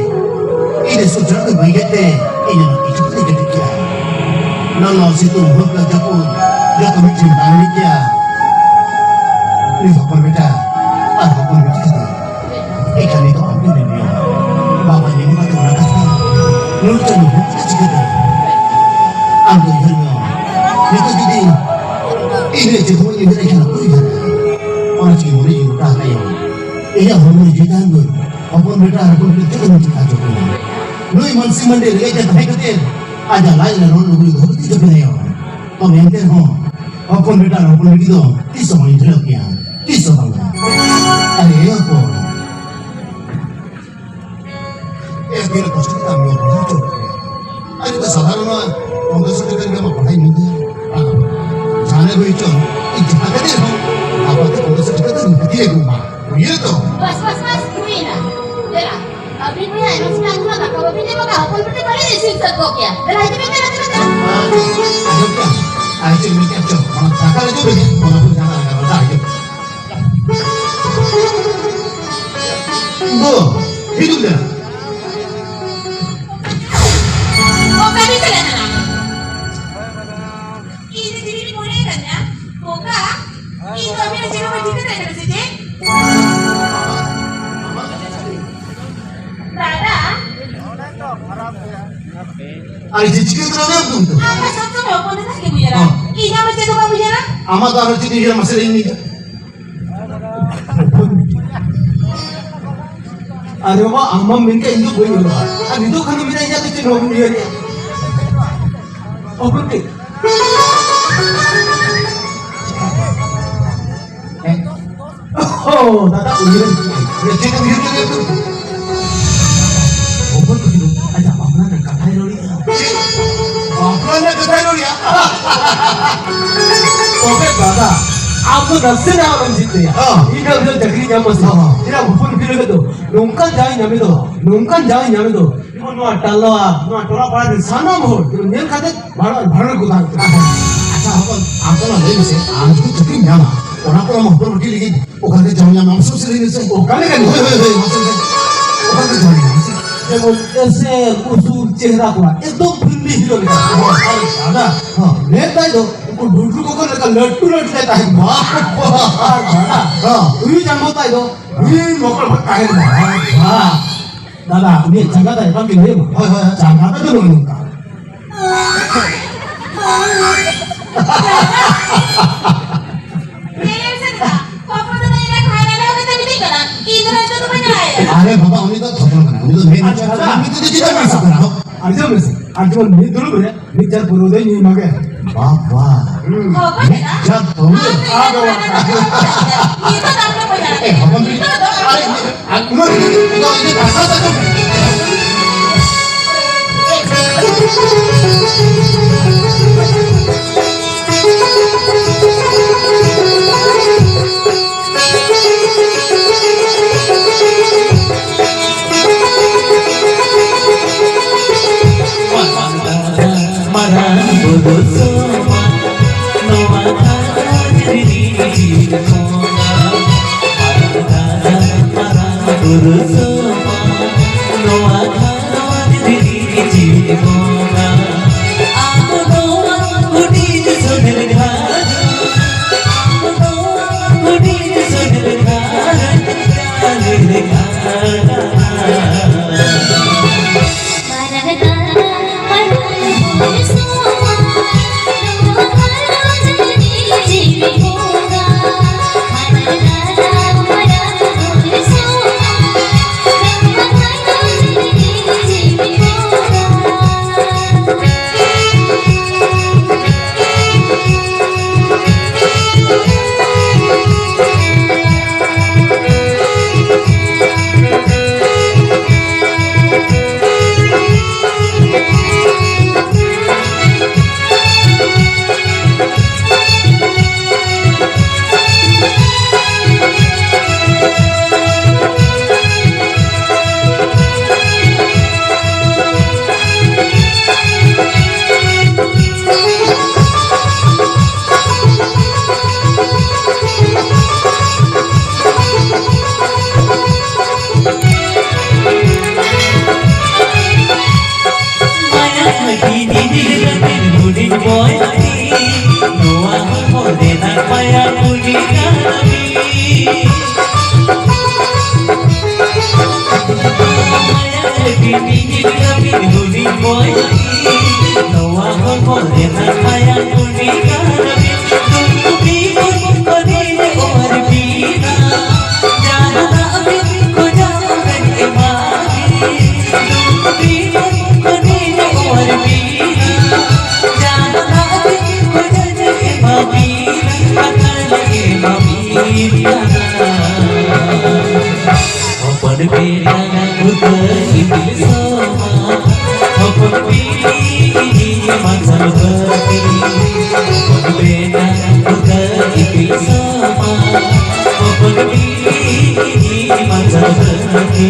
ᱤᱧ ᱥᱩᱡᱷᱟᱹᱣ ᱫᱚ ᱵᱟᱹᱧ ᱜᱮᱛᱮ ᱤᱧ ᱦᱚᱸ ᱠᱤᱪᱷᱩ ᱛᱮ ᱠᱟᱹᱴᱤᱡ ᱜᱮᱭᱟ᱾ ᱞᱚᱞᱚ ᱥᱤᱛᱩᱝ ᱦᱩᱰ ᱡᱟᱹᱯᱩᱫ ᱡᱚᱛᱚ ᱢᱤᱫ ᱴᱷᱮᱱ ᱵᱟᱝ ᱢᱤᱫ ᱜᱮᱭᱟ᱾ ᱩᱱᱤ ᱦᱚᱯᱚᱱ ᱵᱮᱴᱟ ᱟᱨ ᱦᱚᱯᱚᱱ ᱵᱤᱴᱤ ᱠᱟᱛᱮ ᱮᱠᱷᱟᱱ ᱱᱤᱛᱚᱜ ᱟᱢ ᱜᱮ ᱢᱮᱱ ᱢᱮ, ᱵᱟᱵᱟ ᱧᱮᱞ ᱠᱟᱛᱮ ᱚᱱᱟ ᱠᱟᱛᱷᱟ ᱱᱩᱨ ᱪᱟᱸᱫ ᱦᱩᱰ ᱠᱟᱛᱮ ᱪᱤᱠᱟᱹᱛᱮ? ᱟᱢ ᱫᱚ ᱩᱭᱦᱟᱹᱨ ᱢᱮ, ᱱᱤᱛᱚᱜ ᱡᱩᱫᱤ ᱤᱧ ᱨᱮ ᱪᱮᱫ ᱦᱚᱸ ᱩᱭᱦᱟᱹᱨ ᱮᱠᱷᱟᱱ ᱚᱠᱚᱭ ᱩᱭᱦᱟᱹᱨᱟ? ᱚᱱᱟ ᱪᱤᱠᱟᱹ ᱢᱚᱱᱮ ᱡᱤᱣᱤ ᱜᱚᱴᱟ ᱟᱠᱟᱫ ᱤᱧ᱾ ᱤᱧᱟᱹᱜ ᱦᱚᱲᱢᱚ ᱨᱮ ᱡᱤᱣᱤ ᱛᱟᱦᱮᱱ ᱵᱷᱳᱨ ᱦᱚᱯᱚᱱ ᱵᱮᱴᱟ ᱟᱨ ᱦᱚᱯᱚᱱ ᱵᱤᱴᱤ ᱪᱮᱫ ᱦᱚᱸ ᱪᱤᱠᱟ ᱦᱚᱪᱚ ᱠᱚᱣᱟ᱾ ᱱᱩᱭ ᱢᱟᱱᱥᱤ ᱢᱟᱱᱰᱤ ᱨᱮᱸᱜᱮᱡ ᱛᱮ ᱛᱟᱦᱮᱸ ᱠᱟᱛᱮ ᱟᱡᱟᱜ ᱞᱟᱡ ᱨᱮ ᱨᱚᱲ ᱞᱩᱜᱽᱲᱤ ᱫᱚᱦᱚ ᱠᱟᱛᱮ ᱡᱟᱹᱯᱤᱫ ᱟᱭᱟ᱾ ᱛᱚᱵᱮ ᱮᱱᱛᱮ ᱨᱮᱦᱚᱸ ᱦᱚᱯᱚᱱ ᱵᱮᱴᱟ ᱟᱨ ᱦᱚᱯᱚᱱ ᱵᱤᱴᱤ ᱫᱚ ᱛᱤᱥ ᱦᱚᱸ ᱵᱟᱹᱧ ᱵᱷᱩᱞᱟᱹᱣ ᱠᱤᱱᱟ᱾ ᱛᱤᱥ ᱦᱚᱸ ᱵᱟᱝ᱾ ᱟᱨᱮ ᱦᱚᱯᱚᱱ, ᱮᱥ ᱵᱤ ᱟᱨ ᱠᱚᱥᱴᱚ ᱠᱟᱛᱮ ᱟᱢ ᱫᱚ ᱵᱩᱡᱷᱟᱹᱣ ᱦᱚᱪᱚ ᱠᱮᱫ ᱢᱮᱭᱟ᱾ ᱟᱨ ᱱᱤᱛᱚᱜ ᱥᱟᱫᱷᱟᱨᱚᱱ ᱱᱚᱣᱟ ᱯᱚᱱᱫᱽᱨᱚᱥᱚ ᱴᱟᱠᱟ ᱨᱮᱱᱟᱜ ᱢᱟ ᱯᱟᱲᱦᱟᱭ ᱢᱮᱱ ᱛᱟᱭᱟ᱾ ᱡᱟᱦᱟᱸ ᱨᱮ ᱦᱩᱭ ᱦᱚᱪᱚᱱ, ᱤᱧ ᱡᱟᱦᱟᱸ ᱠᱟᱛᱮ ᱨᱮᱦᱚᱸ ᱟᱯᱟᱛ ᱠᱚ ᱯᱚᱱᱫᱽᱨᱚᱥᱚ ᱴᱟᱠᱟ ᱫᱚ ᱱᱤᱦᱟᱹᱛ ᱜᱮ ᱟᱹᱜᱩ ᱢᱟ᱾ ᱵᱩᱡᱷᱟᱹᱣ ᱛᱚ? ᱵᱟᱥ, ᱵᱟᱥ, ᱵᱟᱥ, ᱦᱩᱭᱮᱱᱟ᱾ ᱫᱮᱞᱟ, ᱟᱹᱵᱤᱱ ᱵᱚᱭᱦᱟ ᱮᱱᱟᱝ ᱥᱮᱛᱟᱜ ᱠᱷᱚᱱᱟᱜ ᱫᱟᱠᱟ ᱵᱟᱹᱵᱤᱱ ᱡᱚᱢ ᱟᱠᱟᱫ, ᱦᱚᱯᱚᱱ ᱵᱤᱴᱤ ᱯᱟᱞᱮ ᱤᱥᱤᱱ ᱥᱟᱹᱛ ᱜᱚᱫ ᱠᱮᱭᱟ᱾ ᱫᱮᱞᱟ, ᱦᱤᱡᱩᱜ ᱵᱤᱱ, ᱫᱮᱞᱟ, ᱫᱮᱞᱟ, ᱫᱮᱞᱟ᱾ ᱟᱸᱡᱚᱢ ᱠᱮᱫᱟᱢ? ᱟᱨ ᱪᱮᱫ ᱮᱢ ᱢᱮᱱ ᱠᱮᱫᱟ? ᱪᱚ, ᱚᱱᱟ ᱫᱟᱠᱟ ᱨᱮ ᱡᱚᱢ ᱨᱮᱜᱮ, ᱚᱱᱟ ᱠᱚ ᱡᱟᱦᱟᱸ ᱞᱟᱜᱟᱣ ᱫᱟ, ᱦᱤᱡᱩᱜ᱾ ᱫᱚ, ᱦᱤᱡᱩᱜ ᱢᱮ᱾ ᱚᱠᱟ ᱵᱤᱱ ᱪᱟᱞᱟᱜ ᱠᱟᱱᱟ? ᱤᱧ ᱫᱚ ᱪᱤᱞᱤ ᱵᱤᱱ ᱢᱚᱱᱮᱭᱮᱫ ᱠᱟᱱᱟ? ᱵᱚᱠᱟ? ᱤᱧ ᱫᱚ ᱟᱹᱵᱤᱱᱟᱜ ᱪᱮᱫ ᱦᱚᱸ ᱵᱟᱹᱧ ᱪᱤᱠᱟᱹ ᱫᱟᱲᱮᱭᱟᱜ ᱠᱟᱱᱟ ᱥᱮ ᱪᱮᱫ? ᱫᱟᱫᱟ? ᱟᱨ ᱪᱮᱫ ᱪᱤᱠᱟᱹ ᱠᱟᱱᱟ ᱵᱮ ᱟᱢ ᱫᱚ? ᱟᱢ ᱢᱟ ᱥᱚᱵ ᱥᱚᱢᱚᱭ ᱚᱯᱚᱱ ᱫᱟᱫᱟ ᱜᱮᱢ ᱩᱭᱦᱟᱹᱨᱟ᱾ ᱦᱚᱸ᱾ ᱤᱧ ᱟᱢ ᱪᱮᱫ ᱦᱚᱸ ᱵᱟᱢ ᱩᱭᱦᱟᱹᱨᱟ? ᱟᱢᱟᱜ ᱫᱚ ᱟᱨᱦᱚᱸ ᱪᱮᱫ ᱩᱭᱦᱟᱹᱨ ᱢᱟᱥᱮ ᱞᱟᱹᱭ ᱢᱮ? ᱟᱨᱮ ᱵᱟᱵᱟ, ᱟᱢ ᱢᱟᱢ ᱢᱮᱱ ᱠᱮᱫ ᱤᱧ ᱫᱚ ᱵᱟᱹᱧ ᱚᱞᱚᱜᱼᱟ᱾ ᱟᱨ ᱱᱤᱛᱚᱜ ᱠᱷᱟᱱ ᱫᱚ ᱢᱮᱱᱟ ᱤᱧᱟᱹᱜ ᱫᱚ ᱪᱮᱫ ᱦᱚᱸ ᱵᱟᱹᱧ ᱩᱭᱦᱟᱹᱨᱮᱜᱼᱟ᱾ ᱚᱯᱚᱱ ᱠᱟᱹᱡ᱾ ᱦᱮᱸ? ᱚ, ᱫᱟᱫᱟ, ᱩᱭᱦᱟᱹᱨ ᱠᱮᱫᱟᱹᱧ᱾ ᱪᱮᱫ ᱮᱢ ᱩᱭᱦᱟᱹᱨ ᱠᱮᱫᱟ ᱛᱚ? ᱚᱯᱚᱱ ᱠᱩᱠᱞᱤ ᱫᱚ ᱟᱡᱟᱜ ᱵᱟᱯᱞᱟ ᱨᱮᱱᱟᱜ ᱠᱟᱛᱷᱟᱭ ᱨᱚᱲᱮᱫᱼᱟ᱾ ᱪᱮᱫ? ᱵᱟᱯᱞᱟ ᱨᱮᱱᱟᱜ ᱠᱟᱛᱷᱟᱭ ᱨᱚᱲᱮᱫᱼᱟ? ᱛᱚᱵᱮ ᱫᱟᱫᱟ, ᱟᱢ ᱫᱚ ᱱᱟᱥᱮᱱᱟᱜ ᱟᱞᱚᱢ ᱪᱤᱱᱛᱟᱹᱭᱟ᱾ ᱦᱚᱸ᱾ ᱤᱧ ᱦᱟᱸᱜ ᱢᱤᱫᱴᱟᱝ ᱪᱟᱹᱠᱨᱤ ᱧᱟᱢ ᱢᱟᱥᱮ᱾ ᱦᱚᱸ᱾ ᱪᱮᱫᱟᱜ ᱦᱚᱯᱚᱱ ᱠᱩᱠᱞᱤ ᱞᱟᱹᱜᱤᱫ ᱫᱚ ᱱᱚᱝᱠᱟᱱ ᱡᱟᱶᱟᱭ ᱧᱟᱢᱮ ᱫᱚ, ᱱᱚᱝᱠᱟᱱ ᱡᱟᱶᱟᱭ ᱧᱟᱢᱮ ᱫᱚ, ᱡᱮᱢᱚᱱ ᱱᱚᱣᱟ ᱴᱟᱞᱟ, ᱱᱚᱣᱟ ᱴᱚᱞᱟ ᱯᱟᱲᱟ ᱨᱮᱱ ᱥᱟᱱᱟᱢ ᱦᱚᱲ ᱡᱮᱢᱚᱱ ᱧᱮᱞ ᱠᱟᱛᱮ ᱵᱷᱟᱲᱟ, ᱵᱷᱟᱲᱟ ᱠᱚ ᱛᱟᱦᱮᱸ ᱩᱛᱟᱹᱨᱚᱜᱼᱟ᱾ ᱟᱪᱪᱷᱟ ᱦᱚᱯᱚᱱ, ᱟᱢ ᱛᱟᱞᱟ ᱞᱟᱹᱭ ᱢᱮᱥᱮ, ᱟᱢ ᱡᱩᱫᱤ ᱪᱟᱹᱠᱨᱤᱢ ᱧᱟᱢᱟ, ᱚᱱᱟ ᱯᱚᱨᱮ ᱟᱢ ᱦᱚᱯᱚᱱ ᱵᱤᱴᱤ ᱞᱟᱹᱜᱤᱫ ᱚᱠᱟ ᱨᱮ ᱡᱟᱶᱟᱭ ᱧᱟᱢ, ᱟᱢ ᱥᱩᱨ ᱥᱮᱫ ᱞᱟᱹᱭ ᱢᱮᱥᱮ᱾ ᱚᱠᱟ ᱞᱮᱠᱟ? ᱦᱳᱭ, ᱦᱳᱭ, ᱦᱳᱭ, ᱢᱟᱥᱮ ᱞᱟᱹᱭ ᱢᱮ᱾ ᱚᱠᱟ ᱨᱮ ᱡᱟᱶᱟᱭ ᱧᱟᱢ, ᱢᱟᱥᱮ? ᱡᱮᱢᱚᱱ ᱮᱥᱮᱞ ᱩᱥᱩᱞ ᱪᱮᱦᱨᱟ ᱠᱚᱲᱟ, ᱮᱠᱫᱚᱢ ᱯᱷᱤᱞᱢᱤ ᱦᱤᱨᱳ ᱞᱮᱠᱟ᱾ ᱦᱳᱭ, ᱦᱳᱭ, ᱫᱟᱫᱟ᱾ ᱦᱚᱸ, ᱢᱮᱱ ᱛᱟᱭ ᱫᱚ ᱩᱱᱠᱩ ᱰᱩᱰᱨᱩ ᱠᱚᱠᱚ ᱞᱮᱠᱟ ᱞᱟᱹᱴᱩ ᱞᱟᱹᱴᱩ ᱞᱮ ᱛᱟᱦᱮᱸ ᱠᱚᱜᱼᱟ᱾ ᱟᱨ ᱫᱟᱫᱟ, ᱦᱚᱸ᱾ ᱩᱱᱤ ᱡᱟᱸᱜᱚ ᱛᱟᱭ ᱫᱚ ᱦᱩᱭ ᱢᱚᱠᱚᱞ ᱠᱷᱚᱱ ᱛᱟᱦᱮᱸ ᱠᱚᱜᱼᱟ᱾ ᱦᱳᱭ, ᱦᱳᱭ᱾ ᱫᱟᱫᱟ, ᱩᱱᱤᱭᱟᱜ ᱡᱟᱸᱜᱟ ᱫᱚ ᱮᱠᱫᱚᱢ ᱜᱮ ᱞᱟᱹᱭ ᱟᱢᱟ᱾ ᱦᱳᱭ, ᱦᱳᱭ, ᱦᱳᱭ᱾ ᱡᱟᱸᱜᱟ ᱫᱚ ᱱᱚᱜᱼᱚ ᱱᱚᱝᱠᱟ᱾ ᱧᱮᱞᱮᱢ ᱥᱮ ᱫᱟᱫᱟ, ᱯᱟᱯᱟ ᱫᱟᱫᱟ ᱮᱱᱟ ᱠᱷᱟᱱ ᱟᱞᱮ ᱦᱚᱸ ᱠᱟᱛᱮ ᱢᱤᱫᱴᱤᱡ ᱠᱟᱱᱟ᱾ ᱤᱧ ᱫᱚ ᱱᱤᱛᱚᱜ ᱫᱚ ᱵᱟᱹᱧ ᱟᱲᱟᱜ ᱮᱫᱟ᱾ ᱟᱨᱮ ᱵᱟᱵᱟ, ᱩᱱᱤ ᱫᱚ ᱛᱷᱚᱛᱚᱞ ᱠᱟᱱᱟᱭ᱾ ᱩᱱᱤ ᱫᱚ ᱢᱮᱱ ᱟᱪᱪᱷᱟ, ᱫᱟᱫᱟ᱾ ᱩᱱᱤ ᱫᱚ ᱪᱮᱫᱟᱜ ᱢᱮᱥᱟᱜ ᱠᱟᱱᱟ? ᱟᱸᱡᱚᱢ ᱢᱮᱥᱮ, ᱟᱨ ᱡᱮᱢᱚᱱ ᱢᱤᱫ ᱫᱩᱲᱩᱵ ᱨᱮ ᱢᱤᱫ ᱡᱟᱨ ᱯᱟᱹᱨᱣᱟᱹ ᱫᱚᱭ ᱧᱩᱭ ᱢᱟᱜᱮ᱾ ᱵᱟᱵᱟ᱾ ᱦᱩᱸ᱾ ᱦᱚᱯᱚᱱ ᱮᱨᱟ? ᱢᱤᱫ ᱡᱟᱨ ᱯᱟᱹᱣᱨᱟᱹ? ᱟᱢ ᱫᱚ ᱟᱫᱚ ᱵᱟᱠᱷᱟᱱ᱾ ᱱᱤᱛᱚᱜ ᱫᱚ ᱟᱢ ᱫᱚ ᱵᱟᱹᱧ ᱟᱲᱟᱜ ᱮ, ᱦᱚᱯᱚᱱ ᱮᱨᱟ᱾ ᱱᱤᱛᱚᱜ ᱫᱚ ᱟᱨᱮ, ᱟᱨ ᱩᱱᱟᱹᱜ ᱫᱚ ᱤᱧ ᱫᱚ ᱠᱟᱛᱷᱟ ᱛᱟᱠᱚ᱾ ᱢᱟᱨᱟᱝ ᱵᱩᱨᱩ ᱥᱚᱢᱟᱱ ᱱᱚᱣᱟ ᱫᱷᱟᱨᱟ ᱨᱤᱱᱤᱡ ᱵᱚᱸᱜᱟ᱾ ᱢᱟᱨᱟᱝ ᱫᱟᱫᱟ, ᱢᱟᱨᱟᱝ ᱵᱩᱨᱩ ᱥᱚᱢᱟᱱ ᱱᱚᱣᱟ ᱫᱷᱟᱨᱟ ᱨᱤᱱᱤᱡ ᱵᱚᱸᱜᱟ᱾ ᱟᱢ ᱱᱚᱣᱟ ᱦᱩᱰᱤᱧ ᱥᱚᱫᱷᱮᱨ ᱜᱷᱟᱨᱚᱸᱡᱽ, ᱟᱢ ᱱᱚᱣᱟ ᱦᱩᱰᱤᱧ ᱥᱚᱫᱷᱮᱨ ᱜᱷᱟᱨᱚᱸᱡᱽ ᱡᱟᱦᱮᱨ ᱜᱷᱟᱴ᱾ ᱵᱚᱭᱦᱟ ᱛᱤᱧ, ᱱᱚᱣᱟ ᱦᱚᱲᱢᱚ ᱨᱮᱱᱟᱜ ᱢᱟᱭᱟ ᱠᱩᱲᱤ ᱠᱟᱱᱟ ᱵᱤᱱ᱾ ᱢᱟᱭᱟ ᱨᱮ ᱵᱤᱱ ᱤᱧ ᱠᱟᱹᱢᱤ ᱦᱩᱰᱤᱧ ᱵᱚᱭᱦᱟ ᱛᱤᱧ, ᱱᱚᱣᱟ ᱦᱚᱲᱢᱚ ᱨᱮᱱᱟᱜ ᱢᱟᱭᱟ ᱠᱩᱲᱤ ᱠᱟᱱᱟ ᱵᱤᱱ᱾ ᱫᱩᱠ ᱵᱤᱯᱚᱫ ᱠᱚᱨᱮ ᱚᱣᱟᱨ ᱵᱤᱱᱟ, ᱡᱟᱦᱟᱱᱟᱜ ᱵᱤᱱ ᱠᱷᱚᱡᱟ ᱚᱱᱟᱧ ᱮᱢᱟ ᱵᱤᱱ᱾ ᱫᱩᱠ ᱵᱤᱯᱚᱫ ᱠᱚᱨᱮ ᱚᱣᱟᱨ ᱵᱤᱱᱟ, ᱡᱟᱦᱟᱱᱟᱜ ᱵᱤᱱ ᱠᱷᱚᱡᱟ ᱚᱱᱟᱧ ᱮᱢᱟ ᱵᱤᱱᱟ, ᱟᱠᱟᱞ ᱮᱢᱟ ᱵᱤᱱᱟ᱾ ᱦᱚᱯᱚᱱ ᱵᱮᱴᱟ ᱩᱛᱟᱹᱨ ᱤᱯᱤᱞ ᱥᱚᱢᱟ, ᱦᱚᱯᱚᱱ ᱵᱤᱴᱤ ᱤᱧᱤᱧ ᱢᱟᱨᱥᱟᱞ ᱵᱟᱹᱛᱤ᱾ ᱦᱚᱯᱚᱱ ᱵᱮᱴᱟ ᱩᱛᱟᱹᱨ ᱤᱯᱤᱞ ᱥᱚᱢᱟ, ᱦᱚᱯᱚᱱ ᱵᱤᱴᱤ ᱤᱧᱤᱧ ᱢᱟᱨᱥᱟᱞ ᱵᱟᱹᱛᱤ᱾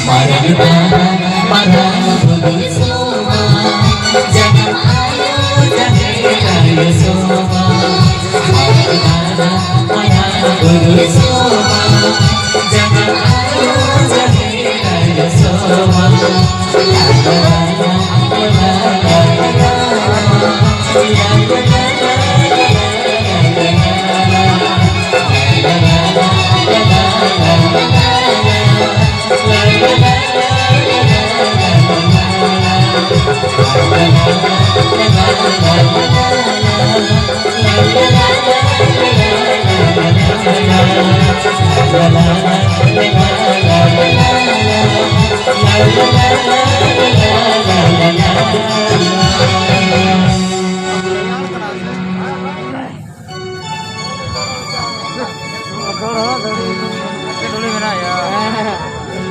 ᱢᱟᱨᱟᱝ ᱫᱟᱨᱟ ᱢᱟᱨᱟᱝ ᱵᱩᱨᱩ ᱥᱚᱢᱟ, ᱡᱟᱱᱟᱢ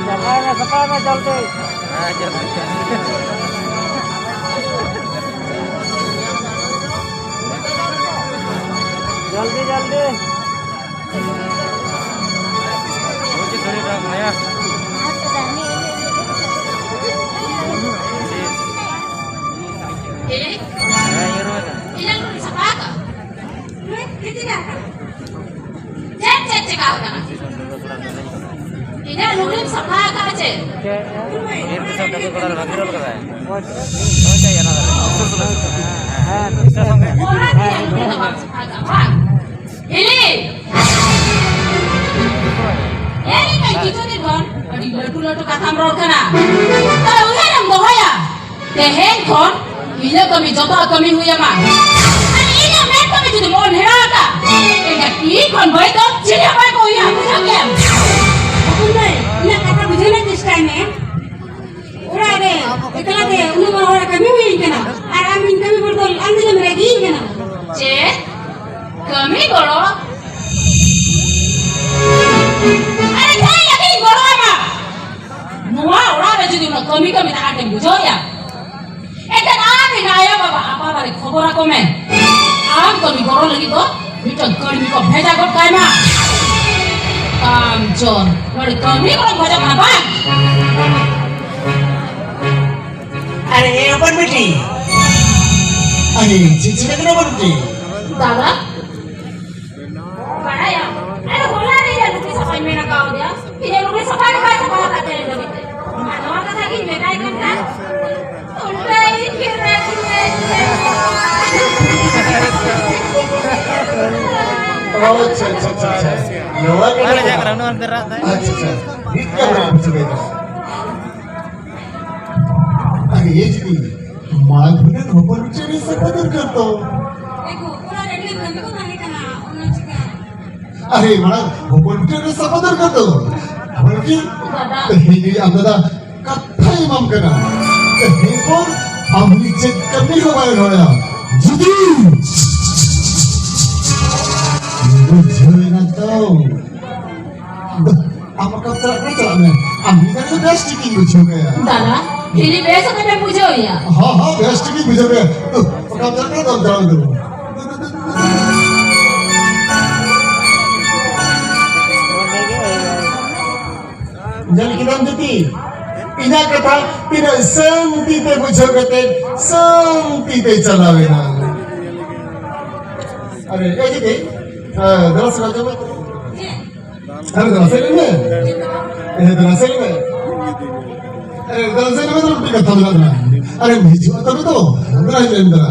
ᱥᱟᱯᱷᱟᱭ ᱢᱮ, ᱥᱟᱯᱷᱟᱭ ᱢᱮ, ᱡᱚᱞᱫᱤ᱾ ᱦᱮᱸ, ᱡᱚᱞᱫᱤ᱾ ᱡᱚᱞᱫᱤ, ᱡᱚᱞᱫᱤ᱾ ᱪᱮᱫ, ᱪᱮᱫ ᱪᱮᱠᱟ ᱟᱠᱟᱱᱟ? ᱤᱧᱟᱹᱜ ᱞᱩᱜᱽᱲᱤᱢ ᱥᱟᱯᱷᱟ ᱟᱠᱟᱫᱼᱟ ᱪᱮ? ᱚᱱᱟ ᱛᱮ ᱤᱧᱟᱹᱜ ᱞᱩᱜᱽᱲᱤ ᱫᱚ ᱵᱟᱢ ᱥᱟᱯᱷᱟ ᱟᱠᱟᱫᱼᱟ, ᱵᱟᱝ? ᱦᱤᱞᱤ! ᱧᱮᱞ ᱢᱮ, ᱠᱤᱪᱷᱩ ᱫᱤᱱ ᱠᱷᱚᱱ ᱟᱹᱰᱤ ᱞᱟᱹᱴᱩ ᱞᱟᱹᱴᱩ ᱠᱟᱛᱷᱟᱢ ᱨᱚᱲ ᱠᱟᱱᱟ᱾ ᱛᱚ, ᱩᱭᱦᱟᱹᱨᱮᱢ ᱫᱚᱦᱚᱭᱟ? ᱛᱮᱦᱮᱧ ᱠᱷᱚᱱ ᱤᱧᱟᱹᱜ ᱠᱟᱹᱢᱤ, ᱡᱚᱛᱚᱣᱟᱜ ᱠᱟᱹᱢᱤ ᱦᱩᱭ ᱟᱢᱟ᱾ ᱟᱨ ᱤᱧᱟᱹᱜ ᱢᱮᱱ ᱠᱟᱹᱢᱤ ᱡᱩᱫᱤᱢ ᱚᱱᱦᱮᱲᱟ ᱟᱠᱟᱫ, ᱮᱱᱠᱷᱟᱱ ᱛᱤ ᱠᱷᱚᱱ ᱵᱟᱹᱭ ᱫᱚ ᱪᱮᱫ ᱦᱚᱸ ᱵᱟᱭ ᱠᱚ ᱦᱩᱭᱩᱜᱼᱟ, ᱵᱩᱡᱷᱟᱹᱣ ᱠᱮᱫᱟᱢ? ᱦᱚᱯᱚᱱ ᱢᱟᱹᱭ, ᱤᱧᱟᱹᱜ ᱠᱟᱛᱷᱟ ᱵᱩᱡᱷᱟᱹᱣ ᱨᱮᱱᱟᱜ ᱪᱮᱥᱴᱟᱭ ᱢᱮ᱾ ᱚᱲᱟᱜ ᱨᱮ ᱮᱠᱞᱟ ᱛᱮ ᱩᱱᱟᱹᱜ ᱵᱚᱲ ᱦᱚᱲᱟᱜ ᱠᱟᱹᱢᱤ ᱦᱩᱭ ᱠᱟᱱᱟ, ᱟᱨ ᱟᱢ ᱤᱧ ᱠᱟᱹᱢᱤ ᱵᱚᱫᱚᱞ ᱟᱢ ᱫᱚ ᱡᱚᱢ ᱨᱮᱜᱮᱧ ᱠᱟᱱᱟ᱾ ᱪᱮᱫ? ᱠᱟᱹᱢᱤ ᱜᱚᱲᱚ? ᱟᱨᱮ, ᱪᱮᱫ ᱞᱟᱹᱜᱤᱫ ᱤᱧ ᱜᱚᱲᱚ ᱟᱢᱟ? ᱱᱚᱣᱟ ᱚᱲᱟᱜ ᱨᱮ ᱡᱩᱫᱤ ᱩᱱᱟᱹᱜ ᱠᱟᱹᱢᱤ ᱠᱟᱹᱢᱤ ᱛᱮ ᱟᱸᱴᱮᱢ ᱵᱩᱡᱷᱟᱹᱣ ᱮᱭᱟ, ᱮᱱᱠᱷᱟᱱ ᱟᱢ ᱨᱮᱱ ᱟᱭᱳ ᱵᱟᱵᱟ ᱟᱯᱟ ᱵᱟᱨᱮ ᱠᱷᱚᱵᱚᱨ ᱟᱠᱚ ᱢᱮ᱾ ᱟᱢ ᱠᱟᱹᱢᱤ ᱜᱚᱲᱚ ᱞᱟᱹᱜᱤᱫ ᱫᱚ ᱢᱤᱫᱴᱟᱝ ᱠᱟᱹᱢᱤ ᱠᱚ ᱵᱷᱮᱡᱟ ᱜᱚᱫ ᱠᱟᱭ ᱢᱟ᱾ ᱠᱟᱢ ᱪᱳᱨ, ᱱᱚᱰᱮ ᱠᱟᱹᱢᱤ ᱜᱚᱲᱚᱢ ᱠᱷᱚᱡᱚᱜ ᱠᱟᱱᱟ ᱵᱟᱝ? ᱟᱨᱮ ᱦᱚᱯᱚᱱ ᱵᱤᱴᱤ, ᱟᱨᱮ ᱪᱮᱫ ᱪᱤᱠᱟᱹ ᱠᱟᱱᱟ ᱦᱚᱯᱚᱱ ᱵᱤᱴᱤ? ᱫᱟᱫᱟ, ᱵᱟᱲᱟᱭᱟᱢ, ᱟᱨ ᱟᱪᱪᱷᱟ, ᱟᱪᱪᱷᱟ, ᱟᱪᱪᱷᱟ, ᱟᱪᱪᱷᱟ᱾ ᱱᱚᱣᱟ ᱠᱟᱱᱟ ᱵᱟᱝ ᱠᱟᱛᱷᱟ᱾ ᱟᱪᱪᱷᱟ, ᱟᱪᱪᱷᱟ᱾ ᱱᱤᱛ ᱜᱮ ᱟᱢ ᱵᱩᱡᱷᱟᱹᱣ ᱠᱮᱫᱟ᱾ ᱟᱨ ᱤᱭᱟᱹ ᱡᱩᱫᱤ ᱢᱟᱜᱽ ᱵᱚᱸᱜᱟ ᱦᱚᱯᱚᱱ ᱵᱤᱴᱤ ᱨᱮ ᱥᱟᱯᱷᱟ ᱫᱚᱨᱠᱟᱨ ᱛᱚ᱾ ᱮ ᱜᱳ, ᱚᱲᱟᱜ ᱨᱮ ᱰᱷᱮᱨ ᱠᱟᱹᱢᱤ ᱠᱚ ᱛᱟᱦᱮᱸ ᱠᱟᱱᱟ, ᱚᱱᱟ ᱪᱤᱠᱟᱹ? ᱟᱨᱮ ᱢᱟᱲᱟᱝ ᱦᱚᱯᱚᱱ ᱵᱤᱴᱤ ᱨᱮ ᱥᱟᱯᱷᱟ ᱫᱚᱨᱠᱟᱨ ᱛᱚ᱾ ᱦᱚᱯᱚᱱ ᱵᱤᱴᱤ, ᱛᱮᱦᱮᱧ ᱟᱢ ᱫᱟᱫᱟ ᱠᱟᱛᱷᱟᱭ ᱮᱢᱟᱢ ᱠᱟᱱᱟ᱾ ᱛᱮᱦᱮᱧ ᱯᱚᱨ ᱟᱢ ᱩᱱᱤ ᱪᱮᱫ ᱠᱟᱹᱢᱤ ᱦᱚᱸ ᱵᱟᱭ ᱨᱚᱲᱟ᱾ ᱡᱩᱫᱤ ᱵᱩᱡᱷᱟᱹᱣ ᱮᱱᱟ ᱛᱚ᱾ ᱟᱢ ᱚᱠᱟ ᱪᱟᱞᱟᱜ ᱠᱟᱱᱟ, ᱪᱟᱞᱟᱜ ᱢᱮ᱾ ᱟᱢ ᱢᱤᱫ ᱫᱷᱟᱣ ᱫᱚ ᱵᱮᱥ ᱴᱷᱤᱠᱤᱧ ᱵᱩᱡᱷᱟᱹᱣ ᱢᱮᱭᱟ᱾ ᱫᱟᱫᱟ, ᱦᱤᱞᱤ ᱵᱮᱥ ᱚᱠᱟᱛᱮᱢ ᱵᱩᱡᱷᱟᱹᱣ ᱮᱭᱟ? ᱦᱚᱸ, ᱦᱚᱸ, ᱵᱮᱥ ᱴᱷᱤᱠᱤᱧ ᱵᱩᱡᱷᱟᱹᱣ ᱢᱮᱭᱟ᱾ ᱛᱚ, ᱚᱠᱟᱢ ᱪᱟᱞᱟᱜ ᱠᱟᱱᱟ, ᱫᱚ ᱪᱟᱞᱟᱣ ᱫᱚ᱾ ᱧᱮᱞ ᱠᱮᱫᱟᱢ ᱡᱩᱫᱤ, ᱤᱧᱟᱹᱜ ᱠᱟᱛᱷᱟ ᱛᱤᱱᱟᱹᱜ ᱥᱟᱱᱛᱤ ᱛᱮ ᱵᱩᱡᱷᱟᱹᱣ ᱠᱟᱛᱮ ᱥᱟᱱᱛᱤ ᱛᱮ ᱪᱟᱞᱟᱣ ᱮᱱᱟ᱾ ᱟᱨᱮ, ᱮ ᱡᱩᱫᱤ, ᱦᱮᱸ, ᱫᱮᱞᱟ ᱥᱮ ᱟᱸᱡᱚᱢ ᱢᱮ᱾ ᱟᱨᱮ ᱫᱮᱞᱟ ᱥᱮ ᱞᱟᱹᱭ ᱢᱮ᱾ ᱮ ᱫᱮᱞᱟ ᱥᱮ ᱞᱟᱹᱭ ᱢᱮ᱾ ᱟᱨᱮ ᱫᱮᱞᱟ ᱥᱮ ᱞᱟᱹᱭ ᱢᱮ, ᱢᱤᱫᱴᱮᱱ ᱠᱟᱛᱷᱟ ᱢᱮᱱᱟᱜ ᱛᱟᱞᱟᱝ᱾ ᱟᱨᱮᱢ ᱦᱤᱡᱩᱜᱼᱟ ᱛᱚᱵᱮ ᱛᱚ᱾ ᱫᱮᱞᱟ ᱦᱤᱡᱩᱜ ᱢᱮ, ᱫᱮᱞᱟ᱾